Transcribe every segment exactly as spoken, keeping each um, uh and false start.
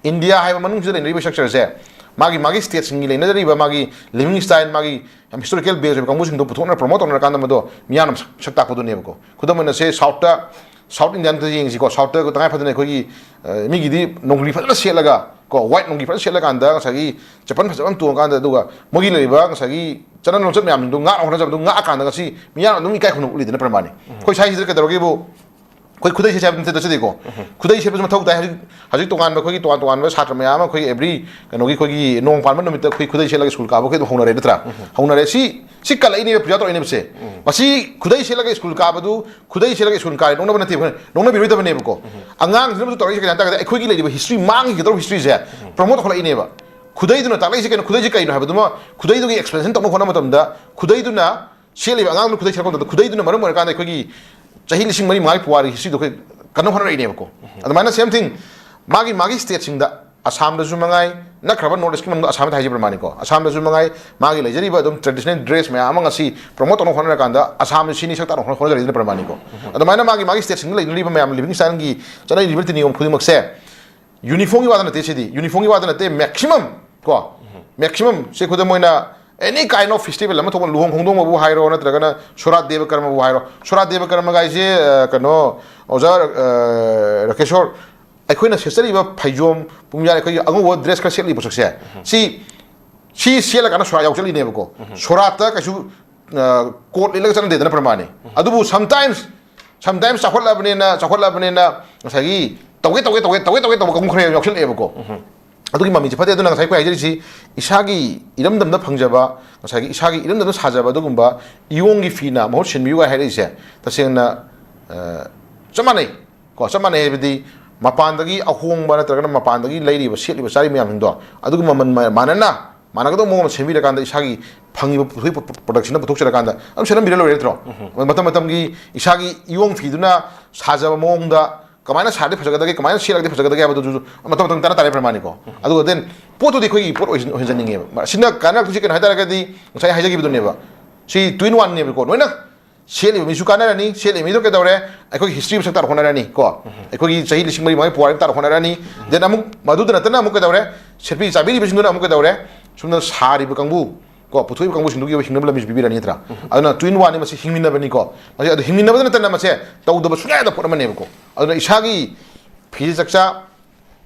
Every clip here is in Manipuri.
ꯏꯟꯗꯤꯌꯥ ꯍꯥꯏꯕ ꯃꯅꯨꯡꯁꯤꯗ ꯂꯩꯅꯔꯤꯕ ꯁ꯭ꯇ꯭ꯔꯛꯆꯔꯁꯦ, ꯃꯥꯒꯤ ꯃꯥꯒꯤ ꯁ꯭ꯇꯦꯠꯁꯤꯡꯒꯤ ꯂꯩꯅꯖꯔꯤꯕ ꯃꯥꯒꯤ ꯂꯤꯕꯤꯡ ꯁ꯭ꯇꯥꯏꯜ, ꯃꯥꯒꯤ ꯌꯥꯝ ꯍꯤꯁꯇꯣꯔꯤꯀꯦꯜ ꯕꯦꯁ ꯑꯣꯏꯕ ꯀꯥꯡꯕꯨꯁꯤꯡꯗꯣ ꯄꯨꯊꯣꯛꯅ ꯄ꯭ꯔꯣꯃꯣꯠ ꯇꯧꯅꯔꯀꯥꯟꯗ ꯃꯗꯣ ꯃꯤꯌꯥꯝꯅ ꯁꯛ ꯁꯛ ꯇꯥꯛꯄꯗꯨꯅꯦꯕꯀꯣ꯫ ꯈꯨꯗꯝ ꯑꯣꯏꯅ ꯁꯦ ꯁꯥꯎꯠꯇ, ꯁꯥꯎꯠ ꯏꯟꯗꯤꯌꯥꯟꯗ ꯌꯦꯡꯁꯤꯀꯣ꯫ ꯁꯥꯎꯠꯇ ꯇꯉꯥꯏ ꯐꯗꯅ ꯑꯩꯈꯣꯏꯒꯤ, ꯑ, ꯃꯤꯒꯤꯗꯤ ꯅꯣꯡꯒ꯭ꯔꯤ ꯐꯖꯅ ꯁꯦꯠꯂꯒ ꯀꯣ, ꯋꯥꯏꯠ ꯅꯣꯡꯒ꯭ꯔꯤ ꯐꯖꯅ ꯁꯦꯠꯂꯀꯥꯟꯗ ꯉꯁꯥꯏꯒꯤ ꯆꯄꯟ ꯐꯖꯕ ꯑꯃ ꯇꯣꯡꯉꯀꯥꯟꯗ, ꯑꯗꯨꯒ ꯃꯣꯏꯒꯤ ꯂꯩꯔꯤꯕ ꯉꯁꯥꯏꯒꯤ ꯆꯠꯅ ꯂꯣꯟꯆꯠ ꯃꯌꯥꯝꯁꯤꯡꯗꯣ ꯉꯥꯛꯅ ꯍꯣꯠꯅꯖꯕꯗꯣ ꯉꯥꯛꯑꯀꯥꯟꯗ ꯉꯁꯤ ꯃꯤꯌꯥꯝꯅ ꯑꯗꯨꯝ ꯏꯀꯥꯏ ꯈꯨꯝꯅꯕ ꯎꯠꯂꯤꯗꯅ ꯄ꯭ꯔꯃꯥꯅꯤ꯫ ꯑꯩꯈꯣꯏ ꯁ꯭ꯋꯥꯏꯁꯤꯗ ꯀꯩꯗꯧꯔꯒꯦꯕꯨ, ꯑꯩꯈꯣꯏ ꯈꯨꯗꯩ ꯁꯦꯠꯁꯦ ꯍꯥꯏꯕ ꯅꯠꯇꯦ, ꯆꯠꯆꯗꯦꯀꯣ꯫ ꯈꯨꯗꯩ ꯁꯦꯠꯄꯁꯨ ꯃꯊꯧ ꯇꯥꯏ꯫ ꯍꯧꯖꯤꯛ, ꯍꯧꯖꯤꯛ ꯇꯣꯉꯥꯟꯕ ꯑꯩꯈꯣꯏꯒꯤ ꯇꯣꯉꯥꯟ ꯇꯣꯉꯥꯟꯕ ꯁꯥꯇ꯭ꯔ ꯃꯌꯥꯝ ꯑꯃ ꯑꯩꯈꯣꯏꯒꯤ ꯑꯦꯕ꯭ꯔꯤ ꯀꯩꯅꯣꯒꯤ ꯑꯩꯈꯣꯏꯒꯤ ꯅꯣꯡ ꯄꯥꯟꯕ ꯅꯨꯃꯤꯠꯇ ꯑꯩꯈꯣꯏ ꯈꯨꯗꯩ ꯁꯦꯠꯂꯒ ꯁ꯭ꯀꯨꯜ ꯀꯥꯕ ꯑꯩꯈꯣꯏ ꯑꯗꯨꯝ ꯍꯧꯅꯔꯦ ꯅꯠꯇ꯭ꯔꯥ? ꯍꯧꯅꯔꯦ꯫ ꯁꯤ, ꯁꯤ ꯀꯜꯂꯛꯏꯅꯦꯕ, ꯄꯨꯖꯥ ꯇꯧꯔꯛꯏꯅꯦꯕ ꯁꯦ꯫ ꯃꯁꯤ ꯈꯨꯗꯩ ꯁꯦꯠꯂꯒ ꯁ꯭ꯀꯨꯜ ꯀꯥꯕꯗꯨ, ꯈꯨꯗꯩ ꯁꯦꯠꯂꯒ ꯁ꯭ꯀꯨꯜ ꯀꯥꯔꯦ ꯅꯣꯛꯅꯕ ꯅꯠꯇꯦꯕ, ꯅꯣꯛꯅꯕꯤꯔꯣꯏꯗꯕꯅꯦꯕꯀꯣ꯫ ꯑꯉꯥꯡꯁꯤꯡꯗꯨꯅꯁꯨ ꯇꯧꯔꯛꯏꯁꯦ ꯀꯩꯅꯣ ꯍꯥꯏ ꯇꯥꯔꯒꯗꯤ ꯑꯩꯈꯣꯏꯒꯤ ꯂꯩꯔꯤꯕ ꯍꯤꯁꯇ꯭ꯔꯤ, ꯃꯥꯡꯈꯤꯒꯗꯧꯔꯤꯕ ꯍꯤꯁꯇ꯭ꯔꯤꯁꯦ ꯄ꯭ꯔꯣꯃꯣꯠ ꯇꯧꯈꯠꯂꯛꯏꯅꯦꯕ꯫ ꯈꯨꯗꯩꯗꯨꯅ ꯇꯥꯛꯂꯛꯏꯁꯦ ꯀꯩꯅꯣ, ꯈꯨꯗꯩꯁꯦ ꯀꯩꯅꯣ ꯍꯥꯏꯕꯗꯨꯃ, ꯈꯨꯗꯩꯗꯨꯒꯤ ꯑꯦꯛꯁꯄ꯭ꯂꯦꯅꯦꯁꯟ ꯇꯧꯅꯕ ꯍꯣꯠꯅꯕ ꯃꯇꯝꯗ ꯈꯨꯗꯩꯗꯨꯅ ꯁꯦꯠꯂꯤꯕ ꯑꯉꯥꯡꯗꯨꯅ ꯈꯨꯗꯩ ꯁꯦꯠꯂꯛꯄ ꯃꯇꯝꯗ, ꯈꯨꯗꯩꯗꯨꯅ ꯃꯔꯝ ꯑꯣꯏꯔꯀꯥꯟꯗ ꯑꯩꯈꯣꯏꯒꯤ ꯆꯍꯤ ꯂꯤꯁꯤꯡ ꯃꯔꯤ ꯃꯉꯥꯒꯤ ꯄꯨꯋꯥꯔꯤꯒꯤ ꯍꯤꯁꯇ꯭ꯔꯤꯗꯣ ꯑꯩꯈꯣꯏ ꯀꯟꯅ ꯍꯣꯠꯅꯔꯛꯏꯅꯦꯕꯀꯣ꯫ ꯑꯗꯨꯃꯥꯏꯅ ꯁꯦꯝ ꯊꯤꯡ ꯃꯥꯒꯤ ꯃꯥꯒꯤ ꯁ꯭ꯇꯦꯠꯁꯤꯡꯗ, ꯑꯁꯥꯝꯗꯁꯨ ꯃꯉꯥꯏ, ꯅꯛꯈ꯭ꯔꯕ ꯅꯣꯔꯠ ꯏꯁꯀꯤ ꯃꯅꯨꯡꯗ ꯑꯁꯥꯝꯗ ꯍꯥꯏꯖꯕ ꯄ꯭ꯔꯃꯥꯅꯤꯀꯣ, ꯑꯁꯥꯝꯗꯁꯨ ꯃꯉꯥꯏ, ꯃꯥꯒꯤ ꯂꯩꯖꯔꯤꯕ ꯑꯗꯨꯝ ꯇ꯭ꯔꯦꯗꯤꯁꯅꯦꯜ ꯗ꯭ꯔꯦꯁ ꯃꯌꯥꯝ ꯑꯃ ꯉꯁꯤ ꯄ꯭ꯔꯣꯃꯣꯠ ꯇꯧꯅꯕ ꯍꯣꯠꯅꯔꯀꯥꯟꯗ ꯑꯁꯥꯝꯗ ꯁꯤꯅꯤ ꯁꯛ ꯇꯥꯛꯅ ꯍꯣꯠꯅꯖꯔꯛꯏꯗꯅ ꯄ꯭ꯔꯃꯥꯅꯤꯀꯣ꯫ ꯑꯗꯨꯃꯥꯏꯅ ꯃꯥꯒꯤ ꯃꯥꯒꯤ ꯁ꯭ꯇꯦꯠꯁꯤꯡꯗ ꯂꯩꯅꯔꯤꯕ ꯃꯌꯥꯝ ꯂꯤꯕꯤꯡ ꯁ꯭ꯇꯥꯏꯜꯒꯤ ꯆꯠꯅꯔꯤꯕ ꯔꯤꯇꯤ ꯅꯤꯌꯣꯝ ꯈꯨꯗꯤꯡꯃꯛꯁꯦ ꯌꯨꯅꯤꯐꯣꯔꯝꯒꯤ ꯋꯥꯗ ꯅꯠꯇꯦ ꯁꯤꯗꯤ, ꯌꯨꯅꯤꯐꯣꯔꯝꯒꯤ ꯋꯥꯗ ꯅꯠꯇꯦ, ꯃꯦꯛꯁꯤꯃꯝ ꯀꯣ, ꯃꯦꯛꯁꯤꯃꯝ ꯁꯦ ꯈꯨꯗꯝ ꯑꯣꯏꯅ ꯑꯦꯅꯤ ꯀꯥꯏꯟ ꯑꯣꯐ ꯐꯦꯁꯇꯤꯚꯦꯜ ꯑꯃ ꯊꯣꯛꯄ, ꯂꯨꯍꯣꯡ ꯈꯣꯡꯗꯣꯡꯕꯕꯨ ꯍꯥꯏꯔꯣ, ꯅꯠꯇ꯭ꯔꯒꯅ ꯁꯣꯔꯥꯠ ꯗꯦꯕ ꯀꯔꯃꯕꯨ ꯍꯥꯏꯔꯣ, ꯁꯣꯔꯥꯠ ꯗꯦꯕ ꯀꯔꯃ ꯍꯥꯏꯁꯦ, ꯑ, ꯀꯩꯅꯣ, ꯑꯣꯖꯥ, ꯑ, ꯔꯥꯀꯦꯁꯣꯔ, ꯑꯩꯈꯣꯏꯅ ꯁꯦꯠꯆꯔꯤꯕ ꯐꯩꯖꯣꯝ ꯄꯨꯝꯌꯥ, ꯑꯩꯈꯣꯏꯒꯤ ꯑꯉꯧꯕ ꯗ꯭ꯔꯦꯁ ꯈꯔ ꯁꯦꯠꯂꯤ ꯄꯣꯠꯁꯛꯁꯦ, ꯁꯤ, ꯁꯤ ꯁꯦꯠꯂꯀꯥꯟꯗ ꯁꯣꯔꯥꯠ ꯌꯥꯎ ꯆꯠꯂꯤꯅꯦꯕꯀꯣ꯫ ꯁꯣꯔꯥꯠꯇ ꯀꯩꯁꯨ, ꯑ, ꯀꯣꯠ ꯂꯤꯠꯂꯒ ꯆꯠꯅꯗꯦꯗꯅ ꯄ꯭ꯔꯃꯥꯅꯤ꯫ ꯑꯗꯨꯕꯨ ꯁꯝꯇꯥꯏꯝꯁ, ꯁꯝꯇꯥꯏꯝꯁ ꯆꯥꯎꯈꯠꯂꯕꯅꯤꯅ, ꯆꯥꯎꯈꯠꯂꯕꯅꯤꯅ ꯉꯁꯥꯏꯒꯤ ꯇꯧꯒꯦ, ꯇꯧꯒꯦ, ꯇꯧꯒꯦ, ꯇꯧꯒꯦ, ꯇꯧꯕ ꯀꯥꯡꯕꯨ ꯈꯔ ꯌꯥꯎꯁꯜꯂꯛꯑꯦꯕꯀꯣ꯫ ꯑꯗꯨꯒꯤ ꯃꯃꯤꯁꯦ ꯐꯠꯇꯦ꯫ ꯑꯗꯨꯅ ꯉꯁꯥꯏ ꯑꯩꯈꯣꯏ ꯍꯥꯏꯖꯔꯤꯁꯤ ꯏꯁꯥꯒꯤ ꯏꯔꯝꯗꯝꯗ ꯐꯪꯖꯕ, ꯉꯁꯥꯏꯒꯤ ꯏꯁꯥꯒꯤ ꯏꯔꯝꯗꯝꯗ ꯁꯥꯖꯕ ꯑꯗꯨꯒꯨꯝꯕ ꯏꯌꯣꯡꯒꯤ ꯐꯤꯅ ꯃꯍꯨꯠ ꯁꯤꯟꯕꯤꯌꯨ ꯍꯥꯏ ꯍꯥꯏꯔꯛꯏꯁꯦ ꯇꯁꯦꯡꯅ, ꯑ, ꯆꯞ ꯃꯥꯟꯅꯩ꯫ ꯀꯣ, ꯆꯞ ꯃꯥꯟꯅꯩ ꯍꯥꯏꯕꯗꯤ ꯃꯄꯥꯟꯗꯒꯤ ꯑꯍꯣꯡꯕ ꯅꯠꯇ꯭ꯔꯒꯅ ꯃꯄꯥꯟꯗꯒꯤ ꯂꯩꯔꯤꯕ, ꯁꯦꯠꯂꯤꯕ, ꯆꯥꯔꯤꯕ ꯃꯌꯥꯝꯁꯤꯡꯗꯣ ꯑꯗꯨꯒꯤ ꯃꯃꯜ ꯃ-, ꯃꯥꯟꯅꯅ, ꯃꯥꯟꯅꯒꯗꯧꯕ ꯃꯑꯣꯡ ꯑꯃ ꯁꯦꯝꯕꯤꯔꯀꯥꯟꯗ ꯏꯁꯥꯒꯤ ꯐꯪꯉꯤꯕ ꯄꯨꯊꯣꯛꯏꯕ ꯄ꯭ꯔꯣ-, ꯄ꯭ꯔꯣꯗꯛꯁꯤꯅ ꯄꯨꯊꯣꯛꯆꯔꯀꯥꯟꯗ ꯑꯗꯨꯝ ꯁꯦꯠꯍꯟꯕꯤꯔ ꯂꯣꯏꯔꯦ ꯅꯠꯇ꯭ꯔꯣ? ꯃꯇꯝ ꯃꯇꯝꯒꯤ ꯏꯁꯥꯒꯤ ꯏꯌꯣꯡ ꯐꯤꯗꯨꯅ ꯁꯥꯖꯕ ꯃꯑꯣꯡꯗ ꯀꯃꯥꯏꯅ ꯁꯥꯔꯗꯤ ꯐꯖꯒꯗꯒꯦ, ꯀꯃꯥꯏꯅ ꯁꯦꯠꯂꯒꯗꯤ ꯐꯖꯒꯗꯒꯦ ꯍꯥꯏꯕꯗꯨꯁꯨ ꯃꯇꯝ ꯃꯇꯝ ꯆꯥꯅ ꯇꯥꯔꯦ ꯄ꯭ꯔꯃꯥꯅꯤꯀꯣ꯫ ꯑꯗꯨꯒ then ꯄꯣꯠꯇꯨꯗꯤ ꯑꯩꯈꯣꯏꯒꯤ ꯄꯣꯠ ꯑꯣꯏꯍꯟ-, ꯑꯣꯏꯍꯟꯖꯅꯤꯡꯉꯦꯕ꯫ ꯃ-, ꯁꯤꯅ ꯀꯥꯟꯅꯔꯛꯇꯣꯏꯁꯤ ꯀꯩꯅꯣ ꯍꯥꯏ ꯇꯥꯔꯒꯗꯤ ꯉꯁꯥꯏ ꯍꯥꯏꯖꯈꯤꯕꯗꯨꯅꯦꯕ꯫ ꯁꯤ two in one ꯅꯦꯕꯀꯣ꯫ ꯂꯣꯏꯅ ꯁꯦꯠꯂꯤꯕ ꯃꯤꯁꯨ ꯀꯥꯟꯅꯔꯅꯤ, ꯁꯦꯠꯂꯤꯕ ꯃꯤꯗꯣ ꯀꯩꯗꯧꯔꯦ? ꯑꯩꯈꯣꯏꯒꯤ ꯍꯤꯁꯇ꯭ꯔꯤ ꯃꯁꯛ ꯇꯥꯛꯄ ꯍꯣꯠꯅꯔꯅꯤ ꯀꯣ꯫ ꯑꯩꯈꯣꯏꯒꯤ ꯆꯍꯤ ꯂꯤꯁꯤꯡ ꯃꯔꯤ ꯃꯉꯥꯒꯤ ꯄꯨꯋꯥꯔꯤ ꯇꯥꯛꯄ ꯍꯣꯠꯅꯔꯅꯤ꯫ ꯗꯦꯟ ꯑꯃꯨꯛ ꯃꯗꯨꯗ ꯅꯠꯇꯅ ꯑꯃꯨꯛ ꯀꯩꯗꯧꯔꯦ? ꯁꯦꯠꯄꯤ ꯆꯥꯕꯤꯔꯤꯕꯁꯤꯡꯗꯨꯅ ꯑꯃꯨꯛ ꯀꯩꯗꯧꯔꯦ? ꯁꯣꯝꯗ ꯁꯥꯔꯤꯕ ꯀꯥꯡꯕꯨ ꯀꯣ, ꯄꯨꯊꯣꯛꯏꯕ ꯀꯥꯡꯕꯨꯁꯤꯡꯗꯨꯒꯤ ꯑꯣꯏꯕ ꯍꯤꯡꯅꯕ ꯂꯝꯕꯤꯁꯨ ꯄꯤꯕꯤꯔꯅꯤ ꯅꯠꯇ꯭ꯔꯥ? ꯑꯗꯨꯅ ꯇꯨ ꯏꯟ ꯋꯥꯟꯅꯤ, ꯃꯁꯤ ꯍꯤꯡꯃꯤꯟꯅꯕꯅꯤꯀꯣ꯫ ꯃꯁꯤ ꯑꯗꯨ ꯍꯤꯡꯃꯤꯟꯅꯕꯗ ꯅꯠꯇꯅ ꯃꯁꯦ ꯇꯧꯗꯕ ꯁꯨꯡꯌꯥ ꯌꯥꯗꯕ ꯄꯣꯠ ꯑꯃꯅꯦꯕꯀꯣ꯫ ꯑꯗꯨꯅ ꯏꯁꯥꯒꯤ ꯐꯤꯖꯦꯠ ꯆꯛꯆꯥ,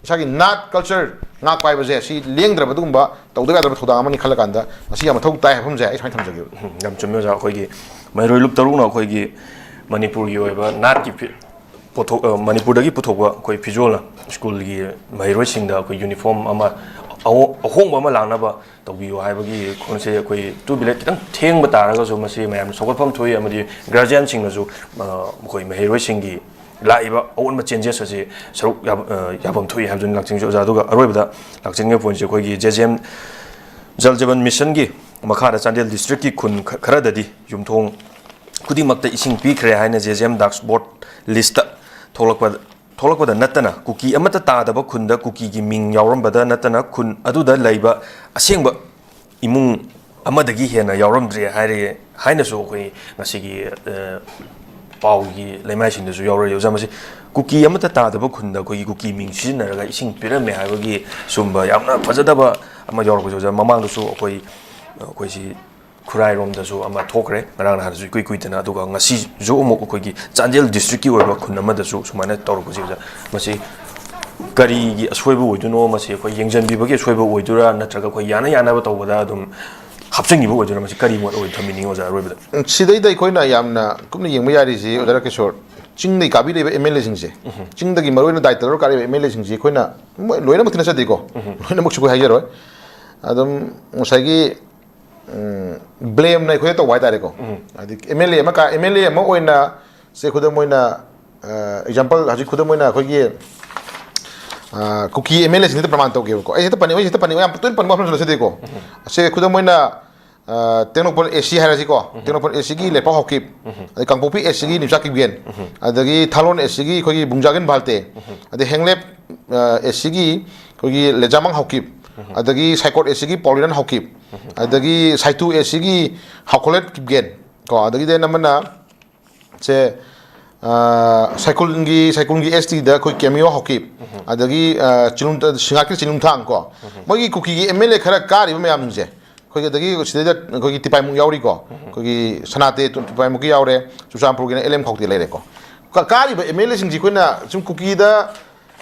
ꯏꯁꯥꯒꯤ ꯅꯥꯠ ꯀꯜꯆꯔ ꯉꯥꯛꯄ ꯍꯥꯏꯕꯁꯦ ꯁꯤ ꯂꯦꯡꯗ꯭ꯔꯕ ꯑꯗꯨꯒꯨꯝꯕ ꯇꯧꯗꯕ ꯌꯥꯗ꯭ꯔꯕ ꯊꯧꯗꯥꯡ ꯑꯃꯅꯤ ꯈꯜꯂꯀꯥꯟꯗ ꯃꯁꯤ ꯌꯥꯝ ꯃꯊꯧ ꯇꯥꯏ ꯍꯥꯏꯕ ꯑꯃꯁꯦ ꯑꯩ ꯁꯨꯃꯥꯏꯅ ꯊꯝꯖꯒꯦꯕ꯫ ꯎꯝ, ꯌꯥꯝ ꯆꯨꯝꯃꯦ ꯑꯣꯖꯥ꯫ ꯑꯩꯈꯣꯏꯒꯤ ꯃꯍꯩꯔꯣꯏ ꯂꯨꯞ ꯇꯔꯨꯛꯅ ꯑꯩꯈꯣꯏꯒꯤ ꯃꯅꯤꯄꯨꯔꯒꯤ ꯑꯣꯏꯕ ꯅꯥꯠꯀꯤ ꯐꯤ-, ꯄꯣꯠꯊꯣꯛ, ꯑ, ꯃꯅꯤꯄꯨꯔꯗꯒꯤ ꯄꯨꯊꯣꯛꯄ ꯑꯩꯈꯣꯏ ꯐꯤꯖꯣꯜꯅ ꯁ꯭ꯀꯨꯜꯒꯤ ꯃꯍꯩꯔꯣꯏꯁꯤꯡꯗ ꯑꯩꯈꯣꯏ ꯌꯨꯅꯤꯐꯣꯔꯝ ꯑꯃ ꯑꯍꯣ-, ꯑꯍꯣꯡꯕ ꯑꯃ ꯂꯥꯛꯅꯕ ꯇꯧꯕꯤꯌꯨ ꯍꯥꯏꯕꯒꯤ ꯈꯣꯡꯁꯦ ꯑꯩꯈꯣꯏ ꯇꯨ ꯕꯤꯂꯦꯠ ꯈꯤꯇꯪ ꯊꯦꯡꯕ ꯇꯥꯔꯒꯁꯨ ꯃꯁꯤ ꯃꯌꯥꯝꯅ ꯁꯧꯒꯠꯐꯝ ꯊꯣꯛꯏ꯫ ꯑꯃꯗꯤ ꯒꯥꯔꯖꯤꯌꯥꯟꯁꯤꯡꯅꯁꯨ, ꯑ, ꯃꯈꯣꯏ ꯃꯍꯩꯔꯣꯏꯁꯤꯡꯒꯤ ꯂꯥꯛꯏꯕ ꯑꯑꯣꯟꯕ ꯆꯦꯟꯖꯦꯁ ꯑꯁꯤ ꯁꯔꯨꯛ ꯌꯥꯕ-, ꯑ, ꯌꯥꯐꯝ ꯊꯣꯛꯏ ꯍꯥꯏꯕꯗꯨꯅꯤ ꯂꯥꯛꯆꯅꯤꯡꯁꯤ ꯑꯣꯖꯥ꯫ ꯑꯗꯨꯒ ꯑꯔꯣꯏꯕꯗ ꯂꯥꯛꯆꯅꯤꯡꯉꯤꯕ ꯄꯣꯏꯟꯠꯁꯦ ꯑꯩꯈꯣꯏꯒꯤ ꯖꯦ ꯖꯦ ꯑꯦꯝ ꯖꯜ ꯖꯤꯕꯟ ꯃꯤꯁꯟꯒꯤ ꯃꯈꯥꯗ ꯆꯥꯟꯗꯦꯜ ꯗꯤꯁꯇ꯭ꯔꯤꯛꯀꯤ ꯈꯨꯟ ꯈ-, ꯈꯔꯗꯗꯤ ꯌꯨꯝꯊꯣꯡ ꯈꯨꯗꯤꯡꯃꯛꯇ ꯏꯁꯤꯡ ꯄꯤꯈ꯭ꯔꯦ ꯍꯥꯏꯅ ꯖꯦ ꯖꯦ ꯑꯦꯝ ꯗꯥꯁꯕꯣꯔꯗ ꯂꯤꯁꯇ ꯊꯣꯛꯂꯛꯄ, ꯊꯣꯛꯂꯛꯄꯗ ꯅꯠꯇꯅ ꯀꯨꯀꯤ ꯑꯃꯠꯇ ꯇꯥꯗꯕ ꯈꯨꯟꯗ ꯀꯨꯀꯤꯒꯤ ꯃꯤꯡ ꯌꯥꯎꯔꯝꯕꯗ ꯅꯠꯇꯅ ꯈꯨꯟ ꯑꯗꯨꯗ ꯂꯩꯕ ꯑꯁꯦꯡꯕ ꯏꯃꯨꯡ ꯑꯃꯗꯒꯤ ꯍꯦꯟꯅ ꯌꯥꯎꯔꯝꯗ꯭ꯔꯦ ꯍꯥꯏꯔꯦ ꯍꯥꯏꯅꯁꯨ ꯑꯩꯈꯣꯏ ꯉꯁꯤꯒꯤ, ꯑ, ꯄꯥꯎꯒꯤ ꯂꯩꯃꯥꯏꯁꯤꯡꯗꯁꯨ ꯌꯥꯎꯔꯛꯏ꯫ ꯑꯣꯖꯥ, ꯃꯁꯤ ꯀꯨꯀꯤ ꯑꯃꯠꯇ ꯇꯥꯗꯕ ꯈꯨꯟꯗ ꯑꯩꯈꯣꯏꯒꯤ ꯀꯨꯀꯤ ꯃꯤꯡ ꯁꯤꯖꯤꯟꯅꯔꯒ ꯏꯁꯤꯡ ꯄꯤꯔꯝꯃꯦ ꯍꯥꯏꯕꯒꯤ ꯁꯨꯝꯕ ꯌꯥꯝꯅ ꯐꯖꯗꯕ ꯑꯃ ꯌꯥꯎꯔꯛꯄꯁꯦ ꯑꯣꯖꯥ, ꯃꯃꯥꯡꯗꯁꯨ ꯑꯩꯈꯣꯏ, ꯑꯩꯈꯣꯏꯁꯤ ꯈꯨꯔꯥꯏꯔꯣꯝꯗꯁꯨ ꯑꯃ ꯊꯣꯛꯈ꯭ꯔꯦ ꯉꯔꯥꯡ ꯅꯍꯥꯟꯁꯨ ꯏꯀꯨꯏ ꯀꯨꯏꯗꯅ꯫ ꯑꯗꯨꯒ ꯉꯁꯤꯁꯨ ꯑꯃꯨꯛ ꯑꯩꯈꯣꯏꯒꯤ ꯆꯥꯟꯗꯦꯜ ꯗꯤꯁꯇ꯭ꯔꯤꯛꯀꯤ ꯑꯣꯏꯕ ꯈꯨꯟ ꯑꯃꯗꯁꯨ ꯁꯨꯃꯥꯏꯅ ꯇꯧꯔꯛꯄꯁꯦ ꯑꯣꯖꯥ, ꯃꯁꯤ ꯀꯔꯤꯒꯤ ꯑꯁꯣꯏꯕ ꯑꯣꯏꯗꯣꯏꯅꯣ? ꯃꯁꯤ ꯑꯩꯈꯣꯏ ꯌꯦꯡꯁꯤꯟꯕꯤꯕꯒꯤ ꯑꯁꯣꯏꯕ ꯑꯣꯏꯗꯣꯏꯔꯥ, ꯅꯠꯇ꯭ꯔꯒ ꯑꯩꯈꯣꯏ ꯌꯥꯅ ꯌꯥꯅꯕ ꯇꯧꯕꯗ ꯑꯗꯨꯝ ꯍꯥꯞꯆꯤꯟꯈꯤꯕ ꯑꯣꯏꯗꯣꯏꯔꯥ? ꯃꯁꯤ ꯀꯔꯤ ꯃꯣꯠ ꯑꯣꯏ ꯊꯝꯕꯤꯅꯤꯡꯉꯤ ꯑꯣꯖꯥ ꯑꯔꯣꯏꯕꯗ? ꯁꯤꯗꯩꯗ ꯑꯩꯈꯣꯏꯅ ꯌꯥꯝꯅ ꯀꯨꯞꯅ ꯌꯦꯡꯕ ꯌꯥꯔꯤꯁꯤ ꯑꯣꯖꯥ ꯔꯥꯀꯦꯁꯣꯔ, ꯆꯤꯡꯗꯒꯤ ꯀꯥꯕꯤꯔꯛꯏꯕ ꯑꯦꯝ ꯑꯦꯜ ꯑꯦꯁꯤꯡꯁꯦ, ꯆꯤꯡꯗꯒꯤ ꯃꯔꯨ ꯑꯣꯏꯅ ꯗꯥꯏꯇ ꯂꯧꯔ ꯀꯥꯔꯛꯏꯕ ꯑꯦꯝ ꯑꯦꯜ ꯑꯦꯁꯤꯡꯁꯦ ꯑꯩꯈꯣꯏꯅ ꯃꯣꯏ ꯂꯣꯏꯅꯃꯛꯇꯤ ꯅꯠꯆꯗꯦꯀꯣ, ꯂꯣꯏꯅꯃꯛꯁꯨ ꯑꯩꯈꯣꯏ ꯍꯥꯏꯖꯔꯣꯏ꯫ ꯑꯗꯨꯝ ꯉꯁꯥꯏꯒꯤ ꯕ꯭ꯂꯦꯝꯅ ꯑꯩꯈꯣꯏꯗ ꯇꯧꯕ ꯍꯥꯏꯇꯥꯔꯦꯀꯣ꯫ ꯍꯥꯏꯗꯤ ꯑꯦꯝ ꯑꯦꯜ ꯑꯦ ꯑꯃ ꯀꯥ-, ꯑꯦꯝ ꯑꯦꯜ ꯑꯦ ꯑꯃ ꯑꯣꯏꯅ ꯁꯦ ꯈꯨꯗꯝ ꯑꯣꯏꯅ, ꯑꯦꯛꯖꯥꯝꯄꯜ, ꯍꯧꯖꯤꯛ ꯈꯨꯗꯝ ꯑꯣꯏꯅ ꯑꯩꯈꯣꯏꯒꯤ, ꯑ, ꯀꯨꯀꯤ ꯑꯦꯝ ꯑꯦꯜ ꯑꯦꯁꯤꯡꯗ ꯄ꯭ꯔꯃꯥꯟ ꯇꯧꯒꯦꯕꯀꯣ꯫ ꯑꯩ ꯍꯦꯛꯇ ꯄꯟꯅꯤꯡ, ꯑꯩ ꯍꯦꯛꯇ ꯄꯟꯅꯤꯡ, ꯌꯥꯝ ꯇꯣꯏꯅ ꯄꯟꯕ ꯃꯐꯝꯁꯨ ꯅꯠꯆꯗꯦꯀꯣ꯫ ꯁꯦ ꯈꯨꯗꯝ ꯑꯣꯏꯅ, ꯑ, ꯇꯦꯡꯅꯧꯄꯜ ꯑꯦ ꯁꯤ ꯍꯥꯏꯔꯁꯤꯀꯣ꯫ ꯇꯦꯡꯅꯧꯄꯜ ꯑꯦ ꯁꯤꯒꯤ ꯂꯦꯄꯥꯎ ꯍꯥꯎꯀꯤꯞ, ꯑꯗꯩ ꯀꯥꯡꯄꯣꯛꯄꯤ ꯑꯦ ꯁꯤꯒꯤ ꯅꯤꯝꯆꯥ ꯀꯤꯞꯒꯦꯟ, ꯑꯗꯒꯤ ꯊꯥꯂꯣꯟ ꯑꯦ ꯁꯤꯒꯤ ꯑꯩꯈꯣꯏꯒꯤ ꯕꯨꯡꯖꯥꯒꯤꯟ ꯚꯥꯜꯇꯦ, ꯑꯗꯩ ꯍꯦꯡꯂꯦꯞ, ꯑ, ꯑꯦ ꯁꯤꯒꯤ ꯑꯩꯈꯣꯏꯒꯤ ꯂꯦꯖꯥꯃꯥꯡ ꯍꯥꯎꯀꯤꯞ, ꯑꯗꯒꯤ ꯁꯥꯏꯀꯣꯠ ꯑꯦ ꯁꯤꯒꯤ ꯄꯥꯎꯂꯤꯅꯟ ꯍꯥꯎꯀꯤꯞ, ꯑꯗꯒꯤ ꯁꯥꯏꯇꯨ ꯑꯦ ꯁꯤꯒꯤ ꯍꯥꯎꯈꯣꯂꯦꯠ ꯀꯤꯞꯒꯦꯟ, ꯀꯣ, ꯑꯗꯒꯤ then ꯑꯃꯅ ꯁꯦ, ꯑ, ꯁꯥꯏꯀꯨꯜꯒꯤ, ꯁꯥꯏꯀꯨꯜꯒꯤ ꯑꯦꯁ ꯇꯤꯗ ꯑꯩꯈꯣꯏ ꯀꯦꯃꯤꯌꯣ ꯍꯥꯎꯀꯤꯞ, ꯑꯗꯒꯤ, ꯑ, ꯆꯤꯡꯅꯨꯡ-, ꯁꯤꯡꯉꯥꯛꯀꯤ ꯆꯤꯡꯅꯨꯡꯊꯥꯡ ꯀꯣ, ꯃꯣꯏꯒꯤ ꯀꯨꯀꯤꯒꯤ ꯑꯦꯝ ꯑꯦꯜ ꯑꯦ ꯈꯔ ꯀꯥꯔꯤꯕ ꯃꯌꯥꯝꯁꯤꯡꯁꯦ, ꯑꯩꯈꯣꯏꯒꯤ ꯑꯗꯒꯤ ꯁꯤꯗꯩꯗ ꯑꯩꯈꯣꯏꯒꯤ ꯇꯤꯄꯥꯏꯃꯨꯛ ꯌꯥꯎꯔꯤꯀꯣ, ꯑꯩꯈꯣꯏꯒꯤ ꯁꯅꯥꯇꯦ ꯇꯤꯄꯥꯏꯃꯨꯛꯀꯤ ꯌꯥꯎꯔꯦ, ꯆꯨꯔꯆꯥꯟꯄꯨꯔꯒꯤꯅ ꯑꯦꯜ ꯑꯦꯝ ꯈꯧꯇꯦ ꯂꯩꯔꯦꯀꯣ꯫ ꯀ-, ꯀꯥꯔꯤꯕ ꯑꯦꯝ ꯑꯦꯜ ꯑꯦꯁꯤꯡꯁꯤ ꯑꯩꯈꯣꯏꯅ ꯁꯨꯝ ꯀꯨꯀꯤꯗ,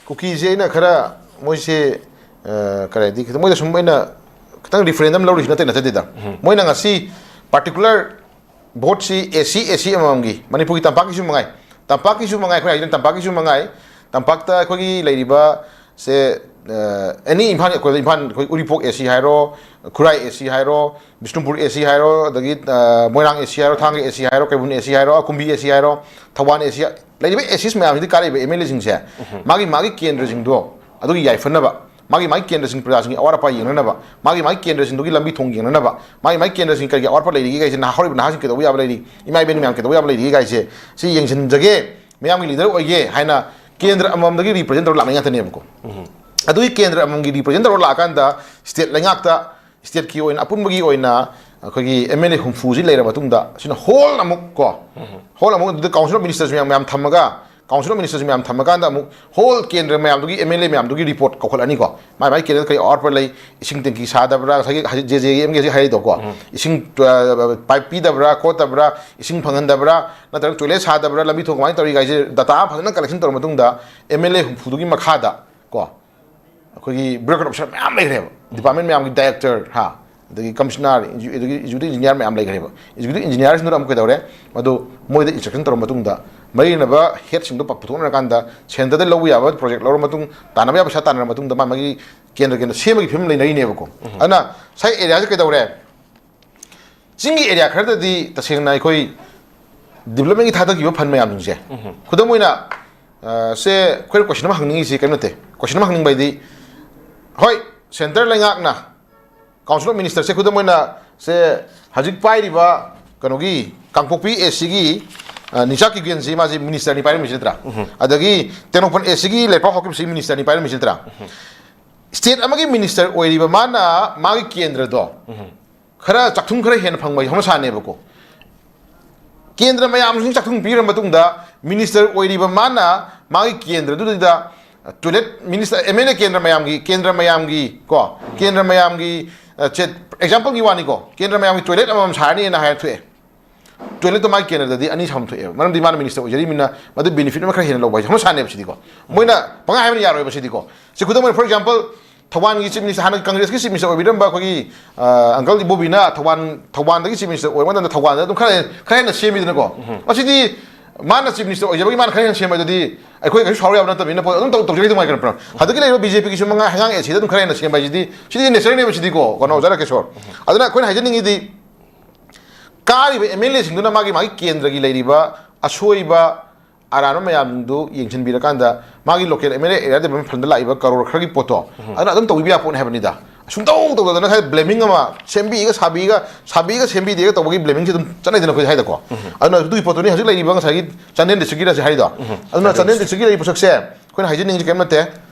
ꯀꯨꯀꯤꯁꯦ ꯑꯩꯅ ꯈꯔ ꯃꯣꯏꯁꯦ, ꯑ, ꯀꯔꯤ ꯍꯥꯏꯗꯤ, ꯈꯤꯇꯪ ꯃꯣꯏꯗ ꯁꯨꯝ ꯑꯩꯅ ꯈꯤꯇꯪ ꯔꯤꯐ꯭ꯔꯦꯟꯗꯝ ꯂꯧꯔꯤꯁꯤ ꯅꯠꯇꯦ, ꯅꯠꯆꯗꯦꯗ꯫ ꯃꯣꯏꯅ ꯉꯁꯤ ꯄꯥꯔꯇꯤꯀꯨꯂꯔ ꯚꯣꯠꯁꯤ ꯑꯦ ꯁꯤ, ꯑꯦ ꯁꯤ ꯑꯃꯃꯝꯒꯤ, ꯃꯅꯤꯄꯨꯔꯒꯤ ꯇꯝꯄꯥꯛꯀꯤꯁꯨ ꯃꯉꯥꯏ, ꯇꯝꯄꯥꯛꯀꯤꯁꯨ ꯃꯉꯥꯏ, ꯑꯩꯈꯣꯏ ꯍꯥꯏꯁꯤꯅ ꯇꯝꯄꯥꯛꯀꯤꯁꯨ ꯃꯉꯥꯏ, ꯇꯝꯄꯥꯛꯇ ꯑꯩꯈꯣꯏꯒꯤ ꯂꯩꯔꯤꯕ ꯁꯦ, ꯑ, ꯑꯦꯅꯤ ꯏꯝꯐꯥꯜ, ꯑꯩꯈꯣꯏ ꯏꯝꯐꯥꯜ, ꯑꯩꯈꯣꯏ ꯎꯔꯤꯄꯣꯛ ꯑꯦ ꯁꯤ ꯍꯥꯏꯔꯣ, ꯈꯨꯔꯥꯏ ꯑꯦ ꯁꯤ ꯍꯥꯏꯔꯣ, ꯕꯤꯁꯅꯨꯄꯨꯔ ꯑꯦ ꯁꯤ ꯍꯥꯏꯔꯣ, ꯑꯗꯒꯤ, ꯑ, ꯃꯣꯏꯔꯥꯡ ꯑꯦ ꯁꯤ ꯍꯥꯏꯔꯣ, ꯊꯥꯡꯒ ꯑꯦ ꯁꯤ ꯍꯥꯏꯔꯣ, ꯀꯩꯕꯨꯜ ꯑꯦ ꯁꯤ ꯍꯥꯏꯔꯣ, ꯀꯨꯝꯕꯤ ꯑꯦ ꯁꯤ ꯍꯥꯏꯔꯣ, ꯊꯧꯕꯥꯜ ꯑꯦ ꯁꯤ, ꯂꯩꯔꯤꯕ ꯑꯦ ꯁꯤꯁ ꯃꯌꯥꯝꯁꯤꯗꯤ ꯀꯥꯔꯛꯏꯕ ꯑꯦꯝ ꯑꯦꯜ ꯑꯦꯁꯤꯡꯁꯦ ꯃꯥꯒꯤ ꯃꯥꯒꯤ ꯀꯦꯟꯗ꯭ꯔꯁꯤꯡꯗꯣ ꯑꯗꯨꯒꯤ ꯌꯥꯏꯐꯅꯕ, ꯃꯥꯒꯤ ꯃꯥꯒꯤ ꯀꯦꯟꯗ꯭ꯔꯁꯤꯡ ꯄ꯭ꯔꯖꯥꯁꯤꯡꯒꯤ ꯑꯋꯥꯠ ꯑꯄꯥ ꯌꯦꯡꯅꯅꯕ, ꯃꯥꯒꯤ ꯃꯥꯒꯤ ꯀꯦꯟꯗ꯭ꯔꯁꯤꯡꯗꯨꯒꯤ ꯂꯝꯕꯤ ꯊꯣꯡ ꯌꯦꯡꯅꯅꯕ, ꯃꯥꯒꯤ ꯃꯥꯒꯤ ꯀꯦꯟꯗ꯭ꯔꯁꯤꯡ ꯀꯔꯤꯒꯤ ꯑꯋꯥꯠꯄ ꯂꯩꯔꯤꯒꯦ ꯀꯥꯏꯁꯦ, ꯅꯍꯥ-, ꯍꯧꯔꯤꯕ ꯅꯍꯥꯁꯤꯡ ꯀꯩꯗꯧꯕ ꯌꯥꯕ ꯂꯩꯔꯤ, ꯏꯃꯥ ꯏꯕꯦꯟ ꯃꯌꯥꯝ ꯀꯩꯗꯧꯕ ꯌꯥꯕ ꯂꯩꯔꯤꯒꯦ ꯀꯥꯏꯁꯦ, ꯁꯤ ꯌꯦꯡꯁꯤꯟꯖꯒꯦ, ꯃꯌꯥꯝꯒꯤ ꯂꯤꯗꯔ ꯑꯣꯏꯒꯦ ꯍꯥꯏꯅ ꯀꯦꯟꯗ꯭ꯔ ꯑꯃꯃꯝꯗꯒꯤ ꯔꯤꯄ꯭ꯔꯖꯦꯟ ꯇꯧꯔ ꯂꯥꯛꯅꯩ ꯉꯥꯛꯇꯅꯦꯕꯀꯣ꯫ ꯑꯗꯨꯒꯤ ꯀꯦꯟꯗ꯭ꯔ ꯑꯃꯃꯝꯒꯤ ꯔꯤꯄ꯭ꯔꯖꯦꯟ ꯇꯧꯔ ꯂꯥꯛꯑꯀꯥꯟꯗ ꯁ꯭ꯇꯦꯠ ꯂꯩꯉꯥꯛꯇ, ꯁ꯭ꯇꯦꯠꯀꯤ ꯑꯣꯏꯅ, ꯑꯄꯨꯟꯕꯒꯤ ꯑꯣꯏꯅ ꯑꯩꯈꯣꯏꯒꯤ ꯑꯦꯝ ꯑꯦꯜ ꯑꯦ ꯍꯨꯝꯐꯨꯁꯤ ꯂꯩꯔ ꯃꯇꯨꯡꯗ, ꯁꯤꯅ ꯍꯣꯜ ꯑꯃꯨꯛ ꯀꯣ, ꯍꯣꯜ ꯑꯃꯨꯛ ꯑꯗꯨꯗ ꯀꯥꯎꯟꯁꯤꯜ ꯑꯣꯐ ꯃꯤꯅꯤꯁꯇꯔꯁ ꯃꯌꯥꯝ, ꯃꯌꯥꯝ ꯊꯝꯃꯒ, ꯀꯥꯎꯟꯁꯤꯜ ꯑꯣꯐ ꯃꯤꯅꯤꯁꯇꯔꯁ ꯃꯌꯥꯝ ꯊꯝꯃꯀꯥꯟꯗ ꯑꯃꯨꯛ ꯍꯣꯜ ꯀꯦꯟꯗ꯭ꯔ ꯃꯌꯥꯝꯗꯨꯒꯤ ꯑꯦꯝ ꯑꯦꯜ ꯑꯦ ꯃꯌꯥꯝꯗꯨꯒꯤ ꯔꯤꯄꯣꯔꯠ ꯀꯧꯈꯠꯂꯅꯤꯀꯣ꯫ ꯃꯥꯏ ꯃꯥꯏ ꯀꯦꯟꯗ꯭ꯔꯗ ꯀꯔꯤ ꯑꯋꯥꯠꯄ ꯂꯩ, ꯏꯁꯤꯡ ꯇꯦꯡꯀꯤ ꯁꯥꯗꯕ꯭ꯔꯥ, ꯉꯁꯥꯏꯒꯤ ꯍꯧꯖꯤꯛ ꯖꯦ ꯖꯦꯒꯤ ꯑꯦꯝ ꯒꯦꯁꯤ ꯍꯥꯏꯔꯤꯗꯣꯀꯣ, ꯏꯁꯤꯡ, ꯑ, ꯄꯥꯏꯞ ꯄꯤꯗꯕ꯭ꯔꯥ ꯈꯣꯠꯇꯕ꯭ꯔꯥ, ꯏꯁꯤꯡ ꯐꯪꯍꯟꯗꯕ꯭ꯔꯥ, ꯅꯠꯇ꯭ꯔꯒ ꯇꯣꯏꯂꯦꯠ ꯁꯥꯗꯕ꯭ꯔꯥ, ꯂꯝꯕꯤ ꯊꯣꯡ ꯀꯃꯥꯏꯅ ꯇꯧꯔꯤ ꯀꯥꯏꯁꯦ ꯗꯇꯥ ꯐꯖꯅ ꯀꯂꯦꯛꯁꯟ ꯇꯧꯔ ꯃꯇꯨꯡꯗ ꯑꯦꯝ ꯑꯦꯜ ꯑꯦ ꯍꯨꯝꯐꯨꯗꯨꯒꯤ ꯃꯈꯥꯗ ꯀꯣ, ꯑꯩꯈꯣꯏꯒꯤ ꯕ꯭ꯌꯨꯔꯣꯀ꯭ꯔꯦꯠ ꯑꯣꯐꯤꯁꯥꯔ ꯃꯌꯥꯝ ꯂꯩꯈ꯭ꯔꯦꯕ, ꯗꯤꯄꯥꯔꯠꯃꯦꯟ ꯃꯌꯥꯝꯒꯤ ꯗꯥꯏꯔꯦꯛꯇꯔ ꯍꯥ, ꯑꯗꯒꯤ ꯀꯃꯤꯁꯅꯔ, ꯑꯗꯒꯤ ꯑꯦꯛꯖꯤꯀ꯭ꯌꯨꯇꯤꯚ ꯏꯟꯖꯤꯅꯤꯌꯥꯔ ꯃꯌꯥꯝ ꯂꯩꯈ꯭ꯔꯦꯕ꯫ ꯑꯦꯛꯖꯤꯀ꯭ꯌꯨꯇꯤꯚ ꯏꯟꯖꯤꯅꯤꯌꯥꯔꯁꯤꯡꯗꯨꯅ ꯑꯃꯨꯛ ꯀꯩꯗꯧꯔꯦ? ꯃꯗꯨ ꯃꯣꯏꯗ ꯏꯟꯁꯇ꯭ꯔꯛꯁꯟ ꯇꯧꯔꯕ ꯃꯇꯨꯡꯗ, ꯃꯔꯤ ꯂꯩꯅꯕ ꯍꯦꯗꯁꯤꯡꯗꯣ ꯄ-, ꯄꯨꯊꯣꯛꯅꯔꯀꯥꯟꯗ, ꯁꯦꯟꯇꯔꯗ ꯂꯧꯕ ꯌꯥꯕ ꯄ꯭ꯔꯣꯖꯦꯛ ꯂꯧꯔ ꯃꯇꯨꯡ, ꯇꯥꯟꯅꯕ ꯌꯥꯕ ꯄꯩꯁꯥ ꯇꯥꯟꯅꯔ ꯃꯇꯨꯡꯗ, ꯃꯥ ꯃꯥꯒꯤ ꯀꯦꯟꯗ꯭ꯔ ꯀꯦꯟꯗ꯭ꯔ ꯁꯦꯝꯕꯒꯤ ꯐꯤꯕꯝ ꯂꯩꯅꯔꯤꯅꯦꯕꯀꯣ꯫ ꯑꯗꯨꯅ ꯉꯁꯥꯏ ꯑꯦꯔꯤꯌꯥꯁꯦ ꯀꯩꯗꯧꯔꯦ? ꯆꯤꯡꯒꯤ ꯑꯦꯔꯤꯌꯥ ꯈꯔꯗꯗꯤ ꯇꯁꯦꯡꯅ ꯑꯩꯈꯣꯏ ꯗꯤꯕ꯭ꯂꯞꯃꯦꯟꯒꯤ ꯊꯥꯗꯈꯤꯕ ꯐꯟ ꯃꯌꯥꯝꯁꯤꯡꯁꯦ, ꯈꯨꯗꯝ ꯑꯣꯏꯅ, ꯑ, ꯁꯦ ꯑꯩꯈꯣꯏꯅ ꯀꯣꯏꯁꯟ ꯑꯃ ꯍꯪꯅꯤꯡꯉꯤꯁꯤ ꯀꯔꯤꯝ ꯅꯠꯇꯦ꯫ ꯀꯣꯏꯁꯟ ꯑꯃ ꯍꯪꯅꯤꯡꯕ ꯍꯥꯏꯗꯤ, ꯍꯣꯏ, ꯁꯦꯟꯇꯔ ꯂꯩꯉꯥꯛꯅ, ꯀꯥꯎꯟꯁꯤꯜ ꯑꯣꯐ ꯃꯤꯅꯤꯁꯇꯔꯁꯦ, ꯈꯨꯗꯝ ꯑꯣꯏꯅ ꯁꯦ ꯍꯧꯖꯤꯛ ꯄꯥꯏꯔꯤꯕ ꯀꯩꯅꯣꯒꯤ ꯀꯥꯡꯄꯣꯛꯄꯤ ꯑꯦ ꯁꯤꯒꯤ, ꯑ, ꯅꯤꯆꯥ ꯀꯤꯒꯦꯟꯁꯤ ꯃꯥꯁꯤ ꯃꯤꯅꯤꯁꯇꯔꯅꯤ ꯄꯥꯏꯔꯝꯃꯤꯁꯤ ꯅꯠꯇ꯭ꯔꯥ? ꯑꯗꯒꯤ ꯇꯦꯡꯅꯧꯄꯜ ꯑꯦ ꯁꯤꯒꯤ ꯂꯩꯄꯥꯛ ꯍꯥꯎꯀꯤꯞꯁꯤ ꯃꯤꯅꯤꯁꯇꯔꯅꯤ ꯄꯥꯏꯔꯝꯃꯤꯁꯤ ꯅꯠꯇ꯭ꯔꯥ? ꯁ꯭ꯇꯦꯠ ꯑꯃꯒꯤ ꯃꯤꯅꯤꯁꯇꯔ ꯑꯣꯏꯔꯤꯕ ꯃꯥꯅ ꯃꯥꯒꯤ ꯀꯦꯟꯗ꯭ꯔꯗꯣ ꯈꯔ ꯆꯥꯛꯊꯨꯡ ꯈꯔ ꯍꯦꯟꯅ ꯐꯪꯕ ꯍꯧꯅꯁꯥꯅꯦꯕꯀꯣ꯫ ꯀꯦꯟꯗ꯭ꯔ ꯃꯌꯥꯝꯁꯤꯡ ꯆꯥꯛꯊꯨꯡ ꯄꯤꯈ꯭ꯔ ꯃꯇꯨꯡꯗ, ꯃꯤꯅꯤꯁꯇꯔ ꯑꯣꯏꯔꯤꯕ ꯃꯥꯅ ꯃꯥꯒꯤ ꯀꯦꯟꯗ꯭ꯔꯗꯨꯗ toilet, minister, M L A ꯀꯦꯟꯗ꯭ꯔ ꯃꯌꯥꯝꯒꯤ, ꯀꯦꯟꯗ꯭ꯔ ꯃꯌꯥꯝꯒꯤ ꯀꯣ, ꯀꯦꯟꯗ꯭ꯔ ꯃꯌꯥꯝꯒꯤ, ꯑ, ꯆꯦ-, ꯑꯦꯛꯖꯥꯝꯄꯜꯒꯤ ꯋꯥꯅꯤꯀꯣ, ꯀꯦꯟꯗ꯭ꯔ ꯃꯌꯥꯝꯒꯤ ꯇꯣꯏꯂꯦꯠ ꯑꯃꯃꯝ ꯁꯥꯔꯅꯤꯅ ꯍꯥꯏꯔ ꯊꯣꯛꯑꯦ꯫ ꯇꯣꯏꯂꯦꯠꯇꯣ ꯃꯥꯒꯤ ꯀꯦꯟꯗ꯭ꯔꯗꯗꯤ ꯑꯅꯤ ꯁꯥꯐꯝ ꯊꯣꯛꯑꯦꯕ, ꯃꯔꯝꯗꯤ ꯃꯥꯅ ꯃꯤꯅꯤꯁꯇꯔ ꯑꯣꯏꯖꯔꯤꯕꯅꯤꯅ꯫ ꯃꯗꯨ ꯕꯦꯅꯤꯐꯤꯠ ꯑꯃ ꯈꯔ ꯍꯦꯟꯅ ꯂꯧꯕ ꯍꯥꯏꯁꯦ ꯍꯧꯅ ꯁꯥꯅꯦꯕ ꯁꯤꯗꯤꯀꯣ꯫ ꯃꯣꯏꯅ ꯄꯪꯍꯥꯏ ꯍꯥꯏꯕꯅ ꯌꯥꯔꯣꯏꯕ ꯁꯤꯗꯤꯀꯣ꯫ ꯁꯤ ꯈꯨꯗꯝ ꯑꯣꯏꯅ, ꯐꯣꯔ ꯑꯦꯛꯖꯥꯝꯄꯜ, ꯊꯧꯕꯥꯜꯒꯤ ꯆꯤꯐ ꯃꯤꯅꯤꯁꯇꯔ, ꯍꯥꯟꯅ ꯀꯪꯒ꯭ꯔꯦꯁꯀꯤ ꯆꯤꯐ ꯃꯤꯅꯤꯁꯇꯔ ꯑꯣꯏꯕꯤꯔꯝꯕ ꯑꯩꯈꯣꯏꯒꯤ, ꯑ, ꯑꯪꯀꯜ ꯏꯕꯣꯕꯤꯅ ꯊꯧꯕꯥꯜ, ꯊꯧꯕꯥꯜꯗꯒꯤ ꯆꯤꯐ ꯃꯤꯅꯤꯁꯇꯔ ꯑꯣꯏꯕ ꯃꯇꯝꯗ ꯊꯧꯕꯥꯜꯗ ꯑꯗꯨꯝ ꯈꯔ, ꯈꯔ ꯍꯦꯟꯅ ꯁꯦꯝꯃꯤꯗꯅꯀꯣ꯫ ꯃꯁꯤꯗꯤ ꯃꯥꯅ ꯆꯤꯐ ꯃꯤꯅꯤꯁꯇꯔ ꯑꯣꯏꯖꯕꯒꯤ ꯃꯥꯅ ꯈꯔ ꯍꯦꯟꯅ ꯁꯦꯝꯕ ꯍꯥꯏꯗꯨꯗꯤ ꯑꯩꯈꯣꯏ ꯀꯩꯁꯨ ꯁꯥꯎꯔ ꯌꯥꯕ ꯅꯠꯇꯕꯅꯤꯅ, ꯄꯣꯠ ꯑꯗꯨꯝ ꯇꯧ-, ꯇꯧꯖꯔꯤꯗꯨ ꯉꯥꯏ ꯀꯩꯅꯣ꯫ ꯍꯟꯗꯛꯀꯤ ꯂꯩꯔꯤꯕ ꯕꯤ ꯖꯦ ꯄꯤꯒꯤꯁꯨ ꯃꯉꯥ, ꯍꯩꯉꯥꯡ ꯑꯦ ꯁꯤꯗ ꯑꯗꯨꯝ ꯈꯔ ꯍꯦꯟꯅ ꯁꯦꯝꯕ ꯍꯥꯏꯁꯤꯗꯤ, ꯁꯤꯗꯤ ꯅꯦꯆꯔꯦꯜꯅꯦꯕ ꯁꯤꯗꯤꯀꯣ, ꯀꯩꯅꯣ, ꯑꯣꯖꯥ ꯔꯥꯀꯦꯁꯣꯔ꯫ ꯑꯗꯨꯅ ꯑꯩꯈꯣꯏꯅ ꯍꯥꯏꯖꯅꯤꯡꯉꯤꯗꯤ, ꯀꯥꯔꯤꯕ ꯑꯦꯝ ꯑꯦꯜ ꯑꯦꯁꯤꯡꯗꯨꯅ ꯃꯥꯒꯤ, ꯃꯥꯒꯤ ꯀꯦꯟꯗ꯭ꯔꯒꯤ ꯂꯩꯔꯤꯕ ꯑꯁꯣꯏꯕ ꯑꯔꯥꯟꯕ ꯃꯌꯥꯝꯗꯨ ꯌꯦꯡꯁꯤꯟꯕꯤꯔꯀꯥꯟꯗ, ꯃꯥꯒꯤ ꯂꯣꯀꯦꯜ ꯑꯦꯝ ꯑꯦꯜ ꯑꯦ ꯑꯦꯔꯤꯌꯥ ꯗꯦꯕꯂꯞꯃꯦꯟ ꯐꯟꯗ ꯂꯥꯛꯏꯕ ꯀꯔꯣꯔ ꯈꯔꯒꯤ ꯄꯣꯠꯇꯣ, ꯑꯗꯨꯅ ꯑꯗꯨꯝ ꯇꯧꯕꯤꯕ ꯌꯥꯄꯣꯠꯅꯤ ꯍꯥꯏꯕꯅꯤꯗ꯫ ꯁꯨꯡꯇꯧ ꯇꯧꯗꯗꯅ ꯉꯁꯥꯏ ꯕ꯭ꯂꯦꯃꯤꯡ ꯑꯃ, ꯁꯦꯝꯕꯤꯒ ꯁꯥꯕꯤꯒ, ꯁꯥꯕꯤꯒ ꯁꯦꯝꯕꯤꯗꯦꯒ ꯇꯧꯕꯒꯤ ꯕ꯭ꯂꯦꯃꯤꯡꯁꯦ ꯑꯗꯨꯝ ꯆꯠꯅꯩꯗꯅ ꯑꯩꯈꯣꯏ ꯍꯥꯏꯗꯀꯣ꯫ ꯑꯗꯨꯅ ꯑꯗꯨꯒꯤ ꯄꯣꯠꯇꯨꯅꯤ ꯍꯧꯖꯤꯛ ꯂꯩꯔꯤꯕ ꯉꯁꯥꯏꯒꯤ ꯆꯥꯟꯗꯦꯜ ꯗꯤꯁꯇ꯭ꯔꯤꯛꯀꯤꯗ ꯍꯧꯖꯤꯛ ꯍꯥꯏꯔꯤꯗꯣ꯫ ꯑꯗꯨꯅ ꯆꯥꯟꯗꯦꯜ ꯗꯤꯁꯇ꯭ꯔꯤꯛꯀꯤ ꯂꯩꯔꯤꯕ ꯄꯣꯠꯁꯛꯁꯦ ꯑꯩꯈꯣꯏꯅ ꯍꯥꯏꯖꯅꯤꯡꯉꯤꯁꯦ ꯀꯔꯤꯝ ꯅꯠꯇꯦ꯫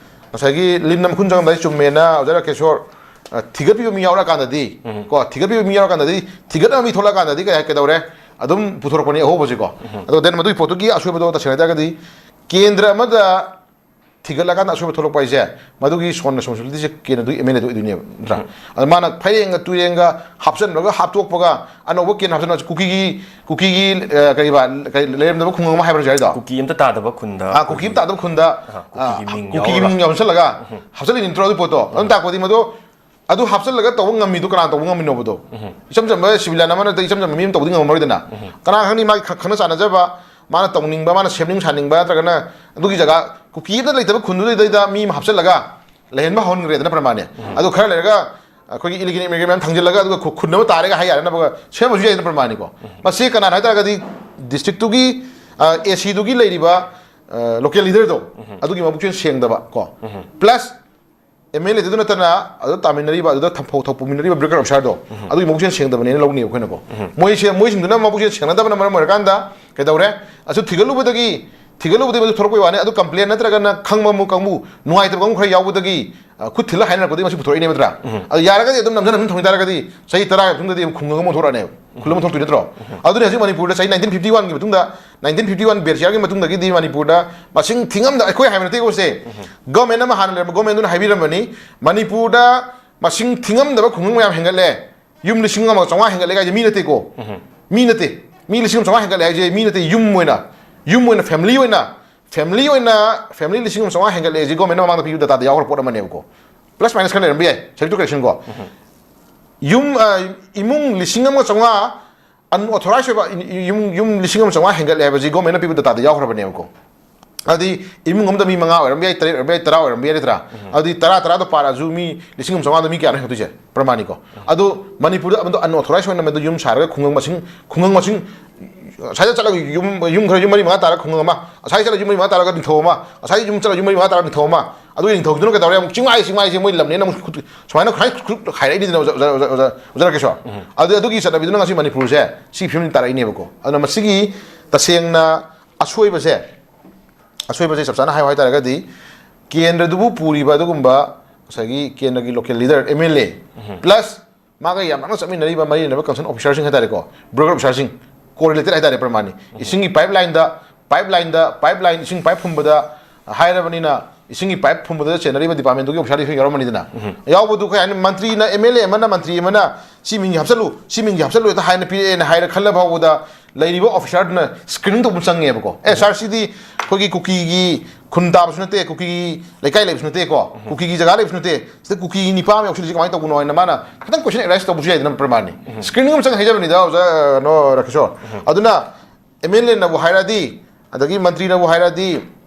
ꯉꯁꯥꯏꯒꯤ ꯂꯤꯟꯅ ꯃꯈꯨꯟ ꯆꯪꯉꯝꯗꯥꯏ ꯆꯨꯝꯃꯦꯅ ꯑꯣꯖꯥ ꯔꯥꯀꯦꯁꯣꯔ, ꯑ, ꯊꯤꯒꯠꯄꯤꯕ ꯃꯤ ꯌꯥꯎꯔꯀꯥꯟꯗꯗꯤ, ꯀꯣ, ꯊꯤꯒꯠꯄꯤꯕ ꯃꯤ ꯌꯥꯎꯔꯀꯥꯟꯗꯗꯤ, ꯊꯤꯒꯠꯅꯕ ꯃꯤ ꯊꯣꯛꯂꯛꯑꯀꯥꯟꯗꯗꯤ ꯀꯩ-, ꯀꯩꯗꯧꯔꯦ? ꯑꯗꯨꯝ ꯄꯨꯊꯣꯔꯛꯄꯅꯤ ꯑꯍꯧꯕꯁꯦꯀꯣ꯫ ꯑꯗꯣ then ꯃꯗꯨꯒꯤ ꯄꯣꯠꯇꯨꯒꯤ ꯑꯁꯣꯏꯕꯗꯣ ꯇꯁꯦꯡꯅ ꯍꯥꯏꯇꯥꯔꯒꯗꯤ ꯀꯦꯟꯗ꯭ꯔ ꯑꯃꯗ ꯊꯤꯒꯠꯂꯀꯥꯟꯗ ꯑꯁꯣꯏꯕ ꯊꯣꯛꯂꯛꯄ ꯍꯥꯏꯁꯦ, ꯃꯗꯨꯒꯤ ꯁꯣꯟ ꯔꯦꯁꯄꯣꯟꯁꯤꯕꯤꯂꯤꯇꯤꯁꯦ ꯀꯦꯟꯗ꯭ꯔꯗꯨꯒꯤ ꯑꯦꯝ ꯑꯦꯜ ꯑꯦꯗꯨ ꯑꯣꯏꯗꯣꯏꯅꯦꯕ, ꯅꯠꯇ꯭ꯔꯥ? ꯑꯗ ꯃꯥꯅ ꯐꯩꯔꯦꯡꯒ ꯇꯨꯏꯔꯦꯡꯒ ꯍꯥꯞꯆꯤꯟꯕꯒ ꯍꯥꯞꯇꯣꯛꯄꯒ ꯑꯅꯧꯕ ꯀꯦꯟꯗ꯭ꯔ ꯍꯥꯞꯆꯤꯟꯕ, ꯀꯨꯀꯤꯒꯤ, ꯀꯨꯀꯤꯒꯤ, ꯑ, ꯀꯔꯤꯕ, ꯀꯔꯤ, ꯂꯩꯔꯝꯗꯕ ꯈꯨꯡꯒꯪ ꯑꯃ ꯍꯥꯏꯕ꯭ꯔꯥ ꯍꯥꯏꯗꯣ? ꯀꯨꯀꯤ ꯑꯝꯇ ꯇꯥꯗꯕ ꯈꯨꯟꯗ ꯑꯥ, ꯀꯨꯀꯤ ꯑꯩꯈꯣꯏꯒꯤ ꯑꯝꯇ ꯇꯥꯗꯕ ꯈꯨꯟꯗ, ꯑꯥ, ꯀꯨꯀꯤꯒꯤ ꯑꯥ, ꯃꯤꯡ ꯀꯨꯀꯤꯒꯤ ꯌꯥꯎꯔꯒ꯫ ꯃꯤꯡ ꯌꯥꯎꯁꯜꯂꯒ ꯍꯥꯞꯆꯤꯜꯂꯤꯅꯤ ꯅꯠꯇ꯭ꯔꯣ ꯑꯗꯨ ꯄꯣꯠꯇꯣ? ꯑꯗꯨꯝ ꯇꯥꯛꯄꯗꯤ ꯃꯗꯨ, ꯑꯗꯨ ꯍꯥꯞꯆꯤꯜꯂꯒ ꯇꯧꯕ ꯉꯝꯃꯤꯗꯣ ꯀꯅꯥ ꯇꯧꯕ ꯉꯝꯃꯤꯅꯣꯕꯗꯣ? ꯏꯆꯝ ꯆꯝꯕ ꯁꯤꯚꯤꯂꯤꯌꯟ ꯑꯃ ꯅꯠꯇ꯭ꯔꯒ ꯏꯆꯝ ꯆꯝꯕ ꯃꯤ ꯑꯃ ꯇꯧꯕꯗꯤ ꯉꯝꯃꯔꯣꯏꯗꯅ꯫ ꯀꯅꯥ ꯈꯪꯅꯤ ꯃꯥꯒꯤ ꯈ-, ꯈꯪꯅ ꯆꯥꯟꯅꯖꯕ, ꯃꯥꯅ ꯇꯧꯅꯤꯡꯕ, ꯃꯥꯅ ꯁꯦꯝꯅꯤꯡ ꯁꯥꯅꯤꯡꯕ, ꯅꯠꯇ꯭ꯔꯒꯅ ꯑꯗꯨꯒꯤ ꯖꯒꯥ ꯀꯨꯀꯤ ꯑꯃꯇ ꯂꯩꯇꯕ ꯈꯨꯟꯗꯨꯗꯩꯗ ꯃꯤ ꯑꯃ ꯍꯥꯞꯆꯤꯜꯂꯒ ꯂꯩꯍꯟꯕ ꯍꯧꯍꯟꯈ꯭ꯔꯦꯗꯅ ꯄ꯭ꯔꯃꯥꯅꯤ꯫ ꯑꯗꯨ ꯈꯔ ꯂꯩꯔꯒ ꯑꯩꯈꯣꯏꯒꯤ ꯏꯂꯤꯒꯦꯜ ꯏꯃꯤꯒ꯭ꯔꯦꯟ ꯃꯌꯥꯝ ꯊꯥꯡꯖꯤꯜꯂꯒ ꯑꯗꯨꯒ ꯈꯨ-, ꯈꯨꯟ ꯑꯃ ꯇꯥꯔꯦꯒ ꯍꯥꯏ ꯌꯥꯅꯅꯕꯒ ꯁꯦꯝꯕꯁꯨ ꯌꯥꯏꯗꯅ ꯄ꯭ꯔꯃꯥꯅꯤꯀꯣ꯫ ꯃꯁꯤ ꯀꯅꯥꯅ ꯍꯥꯏꯇꯥꯔꯒꯗꯤ ꯗꯤꯁꯇ꯭ꯔꯤꯛꯇꯨꯒꯤ, ꯑ, ꯑꯦ ꯁꯤꯗꯨꯒꯤ ꯂꯩꯔꯤꯕ, ꯑ, ꯂꯣꯀꯦꯜ ꯂꯤꯗꯔꯗꯣ, ꯑꯗꯨꯒꯤ ꯃꯕꯨꯛꯆꯦꯜ ꯁꯦꯡꯗꯕ ꯀꯣ꯫ ꯄ꯭ꯂꯁ ꯑꯦꯝ ꯑꯦꯜ ꯑꯦꯗꯨꯗ ꯅꯠꯇꯅ ꯑꯗꯨ ꯇꯥꯃꯤꯟꯅꯔꯤꯕ, ꯑꯗꯨꯗ ꯊꯝ-, ꯊꯧ-, ꯊꯧꯄꯨꯃꯤꯟꯅꯔꯤꯕ ꯕ꯭ꯔꯤꯒꯦꯗꯔ ꯑꯣꯐꯤꯁꯥꯔꯗꯣ, ꯑꯗꯨꯒꯤ ꯃꯕꯨꯛꯆꯦꯜ ꯁꯦꯡꯗꯕꯅꯦꯅ ꯂꯧꯅꯦꯕ ꯑꯩꯈꯣꯏꯅꯀꯣ꯫ ꯃꯣꯏꯁꯦ, ꯃꯣꯏꯁꯤꯡꯗꯨꯅ ꯃꯕꯨꯛꯆꯦꯜ ꯁꯦꯡꯅꯗꯕꯅ ꯃꯔꯝ ꯑꯣꯏꯔꯀꯥꯟꯗ ꯀꯩꯗꯧꯔꯦ? ꯑꯗꯨ ꯊꯤꯒꯠꯂꯨꯕꯗꯒꯤ, ꯊꯤꯒꯠꯂꯨꯕꯗꯒꯤ ꯃꯗꯨ ꯊꯣꯛꯂꯛꯄꯩ ꯋꯥꯅꯤ꯫ ꯑꯗꯨ ꯀꯝꯄ꯭ꯂꯦꯟ ꯅꯠꯇ꯭ꯔꯒꯅ ꯈꯪꯕ ꯃꯨ-, ꯀꯥꯡꯕꯨ, ꯅꯨꯡꯉꯥꯏꯇꯕ ꯀꯥꯡꯕꯨ ꯈꯔ ꯌꯥꯎꯕꯗꯒꯤ, ꯑ, ꯈꯨꯠ ꯊꯤꯜꯂ ꯍꯥꯏꯅꯔꯛꯄꯗꯒꯤ ꯃꯁꯤ ꯄꯨꯊꯣꯔꯛꯏꯅꯦꯕ ꯅꯠꯇ꯭ꯔꯥ? ꯑꯗꯣ ꯌꯥꯔꯒꯗꯤ ꯑꯗꯨꯝ ꯅꯝꯖꯟ ꯅꯝꯖꯟ ꯊꯝꯈꯤ ꯇꯥꯔꯒꯗꯤ ꯆꯍꯤ ꯇꯔꯥꯒꯤ ꯃꯇꯨꯡꯗꯗꯤ ꯑꯃꯨꯛ ꯈꯨꯡꯒꯪ ꯑꯃ ꯊꯣꯛꯂꯛꯑꯅꯦꯕ, ꯈꯨꯜ ꯑꯃ ꯊꯣꯛꯇꯣꯏ ꯅꯠꯇ꯭ꯔꯣ? ꯑꯗꯨꯅ ꯍꯧꯖꯤꯛ ꯃꯅꯤꯄꯨꯔꯗ ꯆꯍꯤ nineteen fifty one ꯒꯤ ꯃꯇꯨꯡꯗ, nineteen fifty one ꯕꯦꯔꯁꯤꯌꯥꯔꯒꯤ ꯃꯇꯨꯡꯗꯒꯤꯗꯤ ꯃꯅꯤꯄꯨꯔꯗ ꯃꯁꯤꯡ ꯊꯤꯉꯝꯗ, ꯑꯩꯈꯣꯏ ꯍꯥꯏꯕ ꯅꯠꯇꯦꯀꯣ ꯁꯦ, ꯒꯣꯔꯃꯦꯟ ꯑꯃ, ꯍꯥꯟꯅ ꯂꯩꯔꯝꯕ ꯒꯣꯔꯃꯦꯟꯗꯨꯅ ꯍꯥꯏꯕꯤꯔꯝꯕꯅꯤ, ꯃꯅꯤꯄꯨꯔꯗ ꯃꯁꯤꯡ ꯊꯤꯉꯝꯗꯕ ꯈꯨꯡꯒꯪ ꯃꯌꯥꯝ ꯍꯦꯟꯒꯠꯂꯦ, ꯌꯨꯝ ꯂꯤꯁꯤꯡ ꯑꯃꯒ ꯆꯥꯝꯃꯉꯥ ꯍꯦꯟꯒꯠꯂꯦ ꯍꯥꯏꯁꯦ ꯃꯤ ꯅꯠꯇꯦꯀꯣ꯫ ꯃꯤ ꯅꯠꯇꯦ꯫ ꯃꯤ ꯂꯤꯁꯤꯡ ꯑꯃ ꯆꯥꯝꯃꯉꯥ ꯍꯦꯟꯒꯠꯂꯦ ꯍꯥꯏꯁꯦ ꯃꯤ ꯅꯠꯇꯦ, ꯌꯨꯝ ꯑꯣꯏꯅ, ꯌꯨꯝ ꯑꯣꯏꯅ, ꯐꯦꯃꯤꯂꯤ ꯑꯣꯏꯅ, ꯐꯦꯃꯤꯂꯤ ꯑꯣꯏꯅ ꯐꯦꯃꯤꯂꯤ ꯂꯤꯁꯤꯡ ꯑꯃ ꯆꯥꯝꯃꯉꯥ ꯍꯦꯟꯒꯠꯂꯦ ꯍꯥꯏꯁꯦ ꯒꯣꯔꯃꯦꯟꯅ ꯃꯃꯥꯡꯗ ꯄꯤꯕ ꯗꯇꯥꯗ ꯌꯥꯎꯈ꯭ꯔ ꯄꯣꯠ ꯑꯃꯅꯦꯕꯀꯣ꯫ ꯄ꯭ꯂꯁ ꯃꯥꯏꯅꯁ ꯈꯔ ꯂꯩꯔꯝꯕ ꯌꯥꯏ, subject to correction ꯀꯣ꯫ ꯌꯨꯝ, ꯑ, ꯏꯃꯨꯡ ꯂꯤꯁꯤꯡ ꯑꯃ ꯆꯥꯝꯃꯉꯥ, unauthorized ꯑꯣꯏꯕ ꯏ-, ꯏ-, ꯌꯨꯝ, ꯌꯨꯝ ꯂꯤꯁꯤꯡ ꯑꯃ ꯆꯥꯝꯃꯉꯥ ꯍꯦꯟꯒꯠꯂꯦ ꯍꯥꯏꯕꯁꯤ ꯒꯣꯔꯃꯦꯟꯅ ꯄꯤꯕ ꯗꯇꯥꯗ ꯌꯥꯎꯈ꯭ꯔꯕꯅꯦꯕꯀꯣ꯫ ꯑꯗꯨꯗꯤ ꯏꯃꯨꯡ ꯑꯃꯗ ꯃꯤ ꯃꯉꯥ ꯑꯣꯏꯔꯝꯕ ꯌꯥꯏ, ꯇꯔꯦꯠ ꯑꯣꯏꯔꯝꯕ ꯌꯥꯏ, ꯇꯔꯥ ꯑꯣꯏꯔꯝꯕ ꯌꯥꯏ, ꯅꯠꯇ꯭ꯔꯥ? ꯑꯗꯨꯗꯤ ꯇꯔꯥ, ꯇꯔꯥꯗꯣ ꯄꯥꯔꯛꯑꯁꯨ ꯃꯤ ꯂꯤꯁꯤꯡ ꯑꯃ ꯆꯥꯝꯃꯉꯥꯗꯣ ꯃꯤ ꯀꯌꯥꯅꯣ ꯍꯦꯟꯒꯠꯇꯣꯏꯁꯦ? ꯄ꯭ꯔꯃꯥꯅꯤꯀꯣ꯫ ꯑꯗꯣ ꯃꯅꯤꯄꯨꯔꯗ ꯑꯃꯗꯣ unauthorized ꯑꯣꯏꯅ ꯃꯗꯨ ꯌꯨꯝ ꯁꯥꯔꯒ ꯈꯨꯡꯒꯪ ꯃꯁꯤꯡ, ꯈꯨꯡꯒꯪ ꯃꯁꯤꯡ, ꯑꯁꯥꯏꯗ ꯆꯠꯂꯒ ꯌꯨꯝ, ꯌꯨꯝ ꯈꯔ ꯌꯨꯝ ꯃꯔꯤ ꯃꯉꯥ ꯇꯥꯔꯒ ꯈꯨꯡꯒꯪ ꯑꯃ, ꯑꯁꯥꯏꯗ ꯆꯠꯂꯒ ꯌꯨꯝ ꯃꯔꯤ ꯃꯉꯥ ꯇꯥꯔꯒ ꯅꯤꯡꯊꯧ ꯑꯃ, ꯑꯁꯥꯏꯗ ꯌꯨꯝ ꯆꯠꯂꯒ ꯌꯨꯝ ꯃꯔꯤ ꯃꯉꯥ ꯇꯥꯔꯒ ꯅꯤꯡꯊꯧ ꯑꯃ, ꯑꯗꯨꯒꯤ ꯅꯤꯡꯊꯧꯗꯨꯅ ꯀꯩꯗꯧꯔꯦ? ꯑꯃꯨꯛ ꯆꯤꯡꯃꯥꯏ, ꯆꯤꯡꯃꯥꯏꯁꯦ ꯃꯣꯏ ꯂꯝꯅꯦꯅ ꯑꯃꯨꯛ ꯈꯨꯠ-, ꯁꯨꯃꯥꯏꯅ ꯈꯥꯏ-, ꯈꯨꯠ ꯍꯥꯏꯔꯛꯏꯅꯤꯗꯅ ꯑꯣꯖꯥ, ꯑꯣꯖꯥ, ꯑꯣꯖꯥ, ꯑꯣꯖꯥ ꯔꯥꯀꯦꯁꯣꯔ? ꯑꯗꯨ, ꯑꯗꯨꯒꯤ ꯆꯠꯅꯕꯤꯗꯨꯅ ꯉꯁꯤ ꯃꯅꯤꯄꯨꯔꯁꯦ ꯁꯤ ꯐꯤꯕꯝꯗ ꯇꯥꯔꯛꯏꯅꯦꯕꯀꯣ꯫ ꯑꯗꯨꯅ ꯃꯁꯤꯒꯤ ꯇꯁꯦꯡꯅ ꯑꯁꯣꯏꯕꯁꯦ, ꯑꯁꯣꯏꯕꯁꯦ ꯆꯞ ꯆꯥꯅ ꯍꯥꯏꯌꯨ ꯍꯥꯏꯇꯥꯔꯒꯗꯤ, ꯀꯦꯟꯗ꯭ꯔꯗꯨꯕꯨ ꯄꯨꯔꯤꯕ ꯑꯗꯨꯒꯨꯝꯕ ꯉꯁꯥꯏꯒꯤ ꯀꯦꯟꯗ꯭ꯔꯒꯤ local leader, M L A, plus ꯃꯥꯒ ꯌꯥꯝ ꯅꯛꯅ ꯆꯠꯃꯤꯟꯅꯔꯤꯕ, ꯃꯔꯤ ꯂꯩꯅꯕ concern officerꯁꯤꯡ ꯍꯥꯏꯇꯥꯔꯦꯀꯣ, bureaucratic officerꯁꯤꯡ, correlated ꯍꯥꯏꯇꯥꯔꯦ ꯄ꯭ꯔꯃꯥꯅꯤ꯫ ꯏꯁꯤꯡꯒꯤ pipeline ꯗ, pipeline ꯗ, pipeline ꯏꯁꯤꯡ pipe ꯐꯨꯝꯕꯗ ꯍꯥꯏꯔꯕꯅꯤꯅ, ꯏꯁꯤꯡꯒꯤ pipe ꯐꯨꯝꯕꯗ ꯆꯦꯟꯅꯔꯤꯕ departmentꯗꯨꯒꯤ officerꯗꯤ ꯈꯔ ꯌꯥꯎꯔꯝꯃꯅꯤꯗꯅ꯫ ꯌꯥꯎꯕꯗꯨ ꯀꯩ ꯍꯥꯏꯅꯤ, ꯃꯟꯇ꯭ꯔꯤꯅ, M L A ꯑꯃꯅ, ꯃꯟꯇ꯭ꯔꯤ ꯑꯃꯅ ꯁꯤ ꯃꯤꯡꯁꯤ ꯍꯥꯞꯆꯜꯂꯨ, ꯁꯤ ꯃꯤꯡꯁꯤ ꯍꯥꯞꯆꯜꯂꯨ ꯍꯦꯛꯇ ꯍꯥꯏꯅ ꯄꯤꯔꯛꯑꯦꯅ ꯍꯥꯏꯔ ꯈꯜꯂ ꯐꯥꯎꯕꯗ ꯂꯩꯔꯤꯕ officerꯗꯨꯅ screening ꯇꯧꯕ ꯑꯃ ꯆꯪꯉꯦꯕꯀꯣ꯫ "ꯑꯦ ꯁꯥꯔ, ꯁꯤꯗꯤ ꯑꯩꯈꯣꯏꯒꯤ ꯀꯨꯀꯤꯒꯤ ꯈꯨꯟ ꯇꯥꯕꯁꯨ ꯅꯠꯇꯦ, ꯀꯨꯀꯤꯒꯤ ꯂꯩꯀꯥꯏ ꯂꯩꯕꯁꯨ ꯅꯠꯇꯦꯀꯣ, ꯀꯨꯀꯤꯒꯤ ꯖꯒꯥ ꯂꯩꯕꯁꯨ ꯅꯠꯇꯦ, ꯁꯤꯗ ꯀꯨꯀꯤ ꯅꯤꯄꯥ ꯑꯃ ꯌꯥꯎꯁꯤꯜꯂꯤꯁꯤ ꯀꯃꯥꯏꯅ ꯇꯧꯕꯅꯣ?" ꯍꯥꯏꯅ ꯃꯥꯅ ꯈꯤꯇꯪ question arise ꯇꯧꯕꯁꯨ ꯌꯥꯏꯗꯅ ꯄ꯭ꯔꯃꯥꯅꯤ꯫ Screening ꯑꯃ ꯆꯪꯉꯦ ꯍꯥꯏꯖꯕꯅꯤꯗ ꯑꯣꯖꯥ, ꯀꯩꯅꯣ, ꯔꯥꯀꯦꯁꯣꯔ꯫ ꯑꯗꯨꯅ M L Aꯅꯕꯨ ꯍꯥꯏꯔꯛꯑꯗꯤ, ꯑꯗꯒꯤ ꯃꯟꯇ꯭ꯔꯤꯅꯕꯨ ꯍꯥꯏꯔꯛꯑꯗꯤ,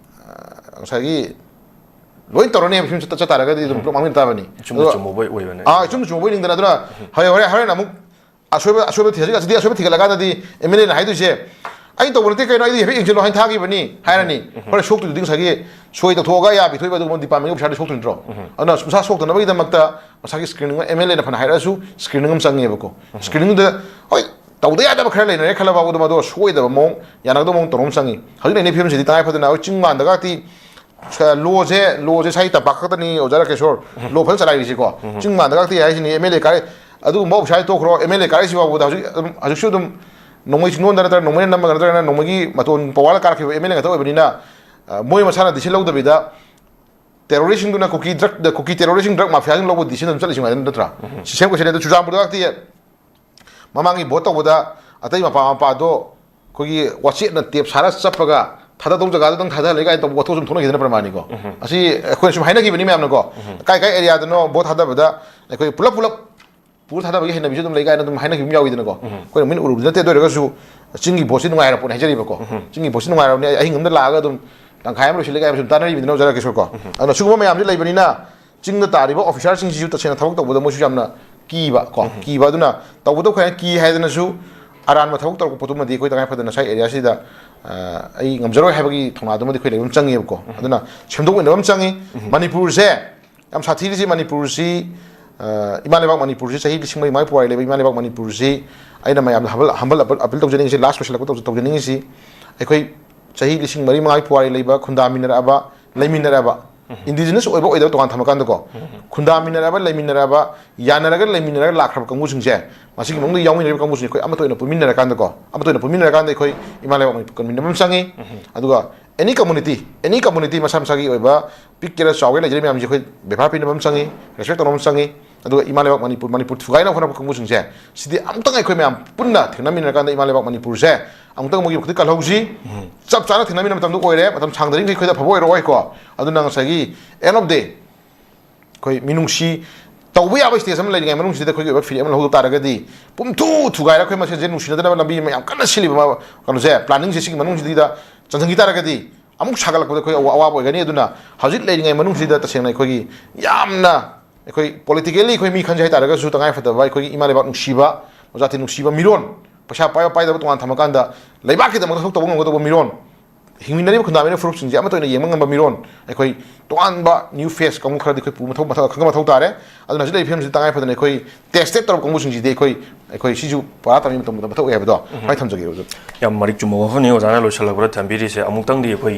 ꯑ, ꯉꯁꯥꯏꯒꯤ ꯂꯣꯏ ꯇꯧꯔꯅꯤ ꯍꯥꯏꯕ ꯐꯤꯕꯝ ꯆꯠ-, ꯆꯠ ꯇꯥꯔꯒꯗꯤ ꯑꯗꯨꯝ ꯄꯨꯂꯞ ꯃꯥꯡꯃꯤꯟꯅ ꯇꯥꯕꯅꯤ꯫ ꯏꯆꯨꯝꯗ ꯑꯗꯣ, ꯆꯨꯝꯃꯨꯕ ꯑꯣꯏꯕꯅꯦ꯫ ꯑꯥ, ꯏꯆꯨꯝꯗ ꯆꯨꯝꯃꯨꯕ ꯑꯣꯏꯅꯤꯡꯗꯅ꯫ ꯑꯗꯨꯅ ꯍꯣꯔꯦꯟ, ꯍꯣꯔꯦꯟ, ꯍꯣꯔꯦꯟ ꯑꯃꯨꯛ ꯑꯁꯣꯏꯕ, ꯑꯁꯣꯏꯕ ꯊꯤꯖꯤꯜꯂꯒ, ꯑꯁꯤꯗꯤ ꯑꯁꯣꯏꯕ ꯊꯤꯒꯠꯂꯀꯥꯟꯗꯗꯤ M L Aꯅ ꯍꯥꯏꯗꯣꯏꯁꯦ, "ꯑꯩꯅ ꯇꯧꯕ ꯅꯠꯇꯦ ꯀꯩꯅꯣ, ꯑꯩꯗꯤ ꯍꯥꯏꯐꯦꯠ ꯌꯦꯡꯁꯤꯜꯂꯣ ꯍꯥꯏꯅ ꯊꯥꯈꯤꯕꯅꯤ" ꯍꯥꯏꯔꯅꯤ꯫ ꯍꯣꯔꯦꯟ ꯁꯣꯛꯇꯣꯏꯗꯨꯗꯤ ꯉꯁꯥꯏꯒꯤ ꯁꯣꯏ ꯇꯧꯊꯣꯛꯑꯒ ꯌꯥꯕꯤ ꯊꯣꯛꯏꯕ ꯑꯗꯨꯒꯨꯝꯕ departmentꯀꯤ officerꯗꯤ ꯁꯣꯛꯇꯣꯏ ꯅꯠꯇ꯭ꯔꯣ? ꯑꯗꯨꯅ ꯃꯁꯥ ꯁꯣꯛꯇꯅꯕꯒꯤꯗꯃꯛꯇ ꯉꯁꯥꯏꯒꯤ screening, M L Aꯅ ꯐꯅ ꯍꯥꯏꯔꯛꯑꯁꯨ screening ꯑꯃ ꯆꯪꯉꯦꯕꯀꯣ꯫ Screeningꯗ, ꯍꯣꯏ, ꯇꯧꯗ ꯌꯥꯗꯕ ꯈꯔ ꯂꯩꯅꯔꯦ ꯈꯜꯂ ꯐꯥꯎꯕꯗ ꯃꯗꯨ ꯁꯣꯏꯗꯕ ꯃꯑꯣꯡ, ꯌꯥꯅꯒꯗꯕ ꯃꯑꯣꯡ ꯇꯧꯔ ꯑꯃ ꯆꯪꯉꯤ꯫ ꯍꯧꯖꯤꯛ ꯂꯩꯅꯔꯤꯕ ꯐꯤꯕꯝꯁꯤꯗꯤ ꯇꯉꯥꯏ ꯐꯗꯅ ꯑꯩꯈꯣꯏ ꯆꯤꯡ ꯃꯥꯟꯗꯒꯗꯤ ꯂꯣꯁꯦ ꯂꯣꯁꯦ ꯁꯥꯏ ꯇꯝꯄꯥꯛ ꯈꯛꯇꯅꯤ ꯑꯣꯖꯥ ꯔꯥꯀꯦꯁꯣꯔ꯫ ꯂꯣ ꯐꯖꯅ ꯆꯂꯥꯏꯔꯤꯁꯤꯀꯣ꯫ ꯆꯤꯡ ꯃꯥꯟꯗ ꯈꯛꯇꯤ ꯍꯥꯏꯁꯤꯅꯤ ꯑꯦꯝ ꯑꯦꯜ ꯑꯦ ꯀꯥꯔꯦ꯫ ꯑꯗꯨꯒꯨꯝꯕ ꯑꯣꯐꯤꯁꯥꯔ ꯇꯣꯛꯈ꯭ꯔꯣ, ꯑꯦꯝ ꯑꯦꯜ ꯑꯦ ꯀꯥꯔꯛꯏꯁꯤ ꯐꯥꯎꯕꯗ ꯍꯧꯖꯤꯛ ꯑꯗꯨꯝ ꯍꯧꯖꯤꯛꯁꯨ ꯑꯗꯨꯝ ꯅꯣꯡꯃꯩ ꯆꯤꯡꯗꯣꯟꯗ ꯅꯠꯇ꯭ꯔꯒ ꯅꯣꯡꯃꯩꯅ ꯅꯝꯃꯒ ꯅꯠꯇ꯭ꯔꯒꯅ ꯅꯣꯡꯃꯩꯒꯤ ꯃꯇꯣꯟ ꯄꯋꯥꯔ ꯀꯥꯔꯛꯈꯤꯕ ꯑꯦꯝ ꯑꯦꯜ ꯑꯦ ꯉꯥꯛꯇ ꯑꯣꯏꯕꯅꯤꯅ, ꯑ, ꯃꯣꯏ ꯃꯁꯥꯅ ꯗꯤꯁꯤꯖꯟ ꯂꯧꯗꯕꯤꯗ ꯇꯦꯔꯣꯔꯤꯁꯁꯤꯡꯗꯨꯅ ꯀꯨꯀꯤ ꯗ꯭ꯔꯒ ꯀꯨꯀꯤ ꯇꯦꯔꯣꯔꯤꯁꯁꯤꯡ ꯗ꯭ꯔꯒ ꯃꯥꯐꯤꯌꯥꯁꯤꯡ ꯂꯧꯕ ꯗꯤꯁꯤꯖꯟ ꯑꯗꯨꯝ ꯆꯠꯂꯤꯁꯤ ꯉꯥꯏꯗꯅ ꯅꯠꯇ꯭ꯔꯥ? ꯁꯤꯁꯦꯝ ꯀꯣꯏꯁꯟ ꯑꯗꯨ ꯆꯨꯔꯆꯥꯟꯄꯨꯔꯗ ꯉꯥꯛꯇꯤ ꯃꯃꯥꯡꯒꯤ ꯚꯣꯠ ꯇꯧꯕꯗ ꯑꯇꯩ ꯃꯄꯥ ꯃꯄꯥꯗꯣ ꯑꯩꯈꯣꯏꯒꯤ ꯋꯥꯆꯦꯠꯅ ꯇꯦꯞ ꯁꯥꯔ ꯆꯠꯄꯒ ꯊꯥꯗꯗꯧ ꯖꯒꯥꯗꯨꯗꯪ ꯊꯥꯗꯍꯜꯂꯦ ꯀꯥꯏꯅ ꯇꯧꯕ ꯋꯥꯊꯣꯛ ꯁꯨꯝ ꯊꯣꯛꯅꯈꯤꯗꯅ ꯄ꯭ꯔꯃꯥꯅꯤꯀꯣ꯫ ꯑꯁꯤ ꯑꯩꯈꯣꯏꯅ ꯁꯨꯝ ꯍꯥꯏꯅꯈꯤꯕꯅꯤ ꯃꯌꯥꯝꯅꯀꯣ꯫ ꯀꯥꯏ ꯀꯥꯏ ꯑꯦꯔꯤꯌꯥꯗꯅꯣ ꯚꯣꯠ ꯊꯥꯗꯕꯗ ꯑꯩꯈꯣꯏ ꯄꯨꯂꯞ ꯄꯨꯂꯞ ꯄꯨꯔ ꯊꯥꯗꯕꯒꯤ ꯍꯩꯅꯕꯤꯁꯨ ꯑꯗꯨꯝ ꯂꯩ ꯀꯥꯏꯅ ꯑꯗꯨꯝ ꯍꯥꯏꯅꯈꯤꯕ ꯑꯃ ꯌꯥꯎꯋꯤꯗꯅꯀꯣ꯫ ꯑꯩꯈꯣꯏꯅ ꯃꯤꯠ ꯎꯔꯨꯕꯗꯤ ꯅꯠꯇꯦ, ꯑꯗꯨ ꯑꯣꯏꯔꯒꯁꯨ ꯆꯤꯡꯒꯤ ꯚꯣꯠꯁꯤ ꯅꯨꯡꯉꯥꯏꯔ ꯄꯣꯠꯅꯤ ꯍꯥꯏꯖꯔꯤꯕꯀꯣ꯫ ꯆꯤꯡꯒꯤ ꯚꯣꯠꯁꯤ ꯅꯨꯡꯉꯥꯏꯔꯕꯅꯤ, ꯑꯩ ꯑꯍꯤꯡ ꯑꯃꯗ ꯂꯥꯛꯑꯒ ꯑꯗꯨꯝ ꯇꯪꯈꯥꯏ ꯑꯃ ꯂꯣꯏꯁꯤꯜꯂꯦ ꯀꯥꯏꯅ ꯁꯨꯝ ꯇꯥꯟꯅꯔꯤꯕꯅꯤꯅ ꯑꯣꯖꯥ ꯔꯥꯀꯦꯁꯣꯔ ꯀꯣ꯫ ꯑꯗꯨꯅ ꯁꯤꯒꯨꯝꯕ ꯃꯌꯥꯝꯁꯤ ꯂꯩꯕꯅꯤꯅ ꯆꯤꯡꯗ ꯇꯥꯔꯤꯕ ꯑꯣꯐꯤꯁꯥꯔꯁꯤꯡꯁꯤꯁꯨ ꯇꯁꯦꯡꯅ ꯊꯕꯛ ꯇꯧꯕꯗ ꯃꯣꯏꯁꯨ ꯌꯥꯝꯅ ꯀꯤꯕ ꯀꯣ꯫ ꯀꯤꯕ ꯑꯗꯨꯅ ꯇꯧꯕꯗ ꯑꯩꯈꯣꯏꯅ ꯀꯤ ꯍꯥꯏꯗꯅꯁꯨ ꯑꯔꯥꯟꯕ ꯊꯕꯛ ꯇꯧꯔꯛꯄ ꯄꯣꯠꯇꯨꯃꯗꯤ ꯑꯩꯈꯣꯏ ꯇꯉꯥꯏ ꯐꯗꯅ ꯉꯁꯥꯏ ꯑꯦꯔꯤꯌꯥꯁꯤꯗ, ꯑ, ꯑꯩ ꯉꯝꯖꯔꯣꯏ ꯍꯥꯏꯕꯒꯤ ꯊꯧꯅꯥꯗꯨꯃꯗꯤ ꯑꯩꯈꯣꯏ ꯂꯩꯕ ꯑꯃ ꯆꯪꯉꯦꯕꯀꯣ꯫ ꯑꯗꯨꯅ ꯁꯦꯝꯗꯣꯛꯃꯤꯟꯅꯕ ꯑꯃ ꯆꯪꯉꯤ꯫ ꯃꯅꯤꯄꯨꯔꯁꯦ ꯌꯥꯝ ꯁꯥꯊꯤꯔꯤꯁꯤ ꯃꯅꯤꯄꯨꯔꯁꯤ, ꯑ, ꯏꯃꯥ ꯂꯩꯕꯥꯛ ꯃꯅꯤꯄꯨꯔꯁꯤ ꯆꯍꯤ ꯂꯤꯁꯤꯡ ꯃꯔꯤ ꯃꯉꯥ ꯄꯨꯋꯥꯔꯤ ꯂꯩꯕ ꯏꯃꯥ ꯂꯩꯕꯥꯛ ꯃꯅꯤꯄꯨꯔꯁꯤ ꯑꯩꯅ ꯃꯌꯥꯝꯗ humble, humble appeal, appeal ꯇꯧꯖꯅꯤꯡꯉꯤꯁꯤ, last ꯂꯣꯏꯁꯤꯜꯂꯛꯄ ꯇꯧꯖ-, ꯇꯧꯖꯅꯤꯡꯉꯤꯁꯤ ꯑꯩꯈꯣꯏ ꯆꯍꯤ ꯂꯤꯁꯤꯡ ꯃꯔꯤ ꯃꯉꯥꯒꯤ ꯄꯨꯋꯥꯔꯤ ꯂꯩꯕ, ꯈꯨꯟꯗꯥꯃꯤꯟꯅꯔꯛꯑꯕ, ꯂꯩꯃꯤꯟꯅꯔꯛꯑꯕ, indigenous ꯑꯣꯏꯕ ꯑꯣꯏꯗꯕ ꯇꯣꯉꯥꯟ ꯊꯝꯃꯀꯥꯟꯗꯀꯣ, ꯈꯨꯟꯗꯥꯃꯤꯟꯅꯔꯛꯑꯕ, ꯂꯩꯃꯤꯟꯅꯔꯛꯑꯕ, ꯌꯥꯅꯔꯒ ꯂꯩꯃꯤꯟꯅꯔꯒ ꯂꯥꯛꯈ꯭ꯔꯕ ꯀꯥꯡꯕꯨꯁꯤꯡꯁꯦ, ꯃꯁꯤꯒꯤ ꯃꯅꯨꯡꯗ ꯌꯥꯎꯃꯤꯟꯅꯔꯤꯕ ꯀꯥꯡꯕꯨꯁꯤꯡꯁꯦ ꯑꯩꯈꯣꯏ ꯑꯃꯠꯇ ꯑꯣꯏꯅ ꯄꯨꯟꯃꯤꯟꯅꯔꯀꯥꯟꯗꯀꯣ, ꯑꯃꯠꯇ ꯑꯣꯏꯅ ꯄꯨꯟꯃꯤꯟꯅꯔꯀꯥꯟꯗ ꯑꯩꯈꯣꯏ ꯏꯃꯥ ꯂꯩꯕꯥꯛ ꯃꯅꯤꯄꯨꯔ ꯀꯟꯃꯤꯟꯅꯕ ꯑꯃ ꯆꯪꯉꯤ꯫ ꯑꯗꯨꯒ any community, any community ꯃꯁꯥ ꯃꯁꯥꯒꯤ ꯑꯣꯏꯕ ꯄꯤꯛꯀꯦꯔꯥ ꯆꯥꯎꯒꯦꯔꯥ ꯂꯩꯖꯔꯤꯕ ꯃꯌꯥꯝꯁꯦ ꯑꯩꯈꯣꯏ ꯕꯦꯕꯥꯔ ꯄꯤꯅꯕ ꯑꯃ ꯆꯪꯉꯤ, respect ꯇꯧꯅꯕ ꯑꯃ ꯆꯪꯉꯤ꯫ ꯑꯗꯨꯒ ꯏꯃꯥ ꯂꯩꯕꯥꯛ ꯃꯅꯤꯄꯨꯔ, ꯃꯅꯤꯄꯨꯔ ꯊꯨꯒꯥꯏꯅꯕ ꯍꯣꯠꯅꯕ ꯀꯥꯡꯕꯨꯁꯤꯡꯁꯦ, ꯁꯤꯗꯤ ꯑꯃꯨꯛꯇꯪ ꯑꯩꯈꯣꯏ ꯃꯌꯥꯝ ꯄꯨꯟꯅ ꯊꯦꯡꯅꯃꯤꯟꯅꯔꯀꯥꯟꯗ ꯏꯃꯥ ꯂꯩꯕꯥꯛ ꯃꯅꯤꯄꯨꯔꯁꯦ ꯑꯃꯨꯛꯇꯪ ꯃꯣꯏꯒꯤ ꯃꯈꯨꯠꯇ ꯀꯜꯍꯧꯁꯤ꯫ ꯆꯞ ꯆꯥꯅ ꯊꯦꯡꯅꯃꯤꯟꯅꯕ ꯃꯇꯝꯗ ꯑꯣꯏꯔꯦ, ꯃꯇꯝ ꯁꯥꯡꯗꯔꯤꯉꯩ ꯑꯩꯈꯣꯏꯗ ꯑꯐꯕ ꯑꯣꯏꯔꯛꯑꯣꯏꯀꯣ꯫ ꯑꯗꯨꯅ ꯉꯁꯥꯏꯒꯤ end of day ꯑꯩꯈꯣꯏ ꯃꯤꯅꯨꯡꯁꯤ ꯇꯧꯕ ꯌꯥꯕ stage ꯑꯃ ꯂꯩꯔꯤꯉꯩ ꯃꯅꯨꯡꯁꯤꯗ ꯑꯩꯈꯣꯏꯒꯤ ꯑꯣꯏꯕ ꯐꯤꯔꯦꯞ ꯑꯃ ꯂꯧꯍꯧ ꯇꯥꯔꯒꯗꯤ, ꯄꯨꯝꯊꯨ ꯊꯨꯒꯥꯏꯔ ꯑꯩꯈꯣꯏ ꯃꯁꯦꯟꯁꯦ ꯅꯨꯡꯁꯤꯅꯗꯅꯕ ꯂꯝꯕꯤ ꯑꯃ ꯌꯥꯝ ꯀꯟꯅ ꯁꯤꯜꯂꯤꯕ ꯃ-, ꯀꯩꯅꯣꯁꯦ, planning ꯁꯦ ꯁꯤꯒꯤ ꯃꯅꯨꯡꯁꯤꯗ ꯆꯪꯁꯤꯟꯈꯤ ꯇꯥꯔꯒꯗꯤ, ꯑꯃꯨꯛ ꯁꯥꯒꯠꯂꯛꯄꯗ ꯑꯩꯈꯣꯏ ꯑꯋꯥ-, ꯑꯋꯥꯕ ꯑꯣꯏꯒꯅꯤ꯫ ꯑꯗꯨꯅ ꯍꯧꯖꯤꯛ ꯂꯩꯔꯤꯉꯩ ꯃꯅꯨꯡꯁꯤꯗ ꯇꯁꯦꯡꯅ ꯑꯩꯈꯣꯏꯒꯤ ꯌꯥꯝꯅ, ꯑꯩꯈꯣꯏ politically ꯑꯩꯈꯣꯏ ꯃꯤ ꯈꯟꯖꯩ ꯍꯥꯏ ꯇꯥꯔꯒꯁꯨ, ꯇꯉꯥꯏ ꯐꯗꯕ ꯑꯩꯈꯣꯏꯒꯤ ꯏꯃꯥ ꯂꯩꯕꯥꯛ ꯅꯨꯡꯁꯤꯕ, ꯖꯥꯇꯤ ꯅꯨꯡꯁꯤꯕ ꯃꯤꯔꯣꯟ, ꯄꯩꯁꯥ ꯄꯥꯏꯕ ꯄꯥꯏꯗꯕ ꯇꯣꯉꯥꯟ ꯊꯝꯃꯀꯥꯟꯗ, ꯂꯩꯕꯥꯛꯀꯤꯗꯃꯛꯇ ꯊꯕꯛ ꯇꯧꯕ ꯉꯝꯒꯗꯧꯕ ꯃꯤꯔꯣꯟ, ꯍꯤꯡꯃꯤꯟꯅꯔꯤꯕ ꯈꯨꯟꯗꯥꯃꯤꯟꯅꯔꯤꯕ ꯐꯨꯔꯨꯞꯁꯤꯡꯁꯦ ꯑꯃꯠꯇ ꯑꯣꯏꯅ ꯌꯦꯡꯕ ꯉꯝꯕ ꯃꯤꯔꯣꯟ, ꯑꯩꯈꯣꯏ ꯇꯣꯉꯥꯟꯕ new face ꯀꯥꯡꯕꯨ ꯈꯔꯗꯤ ꯑꯩꯈꯣꯏ ꯄꯨꯕ ꯃꯊꯧ, ꯃꯊꯧ, ꯈꯪꯕ ꯃꯊꯧ ꯇꯥꯔꯦ꯫ ꯑꯗꯨꯅ ꯍꯧꯖꯤꯛ ꯂꯩꯔꯤꯕ ꯐꯤꯕꯝꯁꯤꯗ ꯇꯉꯥꯏ ꯐꯗꯅ ꯑꯩꯈꯣꯏ tax ꯇꯧꯔꯕ ꯀꯥꯡꯕꯨꯁꯤꯡꯁꯤꯗꯤ ꯑꯩꯈꯣꯏ, ꯑꯩꯈꯣꯏ ꯁꯤꯁꯨ ꯄꯔꯥ ꯇꯝꯕ ꯃꯇꯝꯗ ꯃꯊꯧ ꯑꯣꯏ ꯍꯥꯏꯕꯗꯣ ꯁꯨꯃꯥꯏꯅ ꯊꯝꯖꯒꯦ ꯑꯣꯖꯥ꯫ ꯌꯥꯝ ꯃꯔꯤꯛ ꯆꯨꯝꯕ ꯋꯥꯐꯝꯅꯤ ꯑꯣꯖꯥꯅ ꯂꯣꯏꯁꯤꯜꯂꯛꯄꯗ ꯊꯝꯕꯤꯔꯤꯁꯦ꯫ ꯑꯃꯨꯛꯇꯪꯗꯤ ꯑꯩꯈꯣꯏ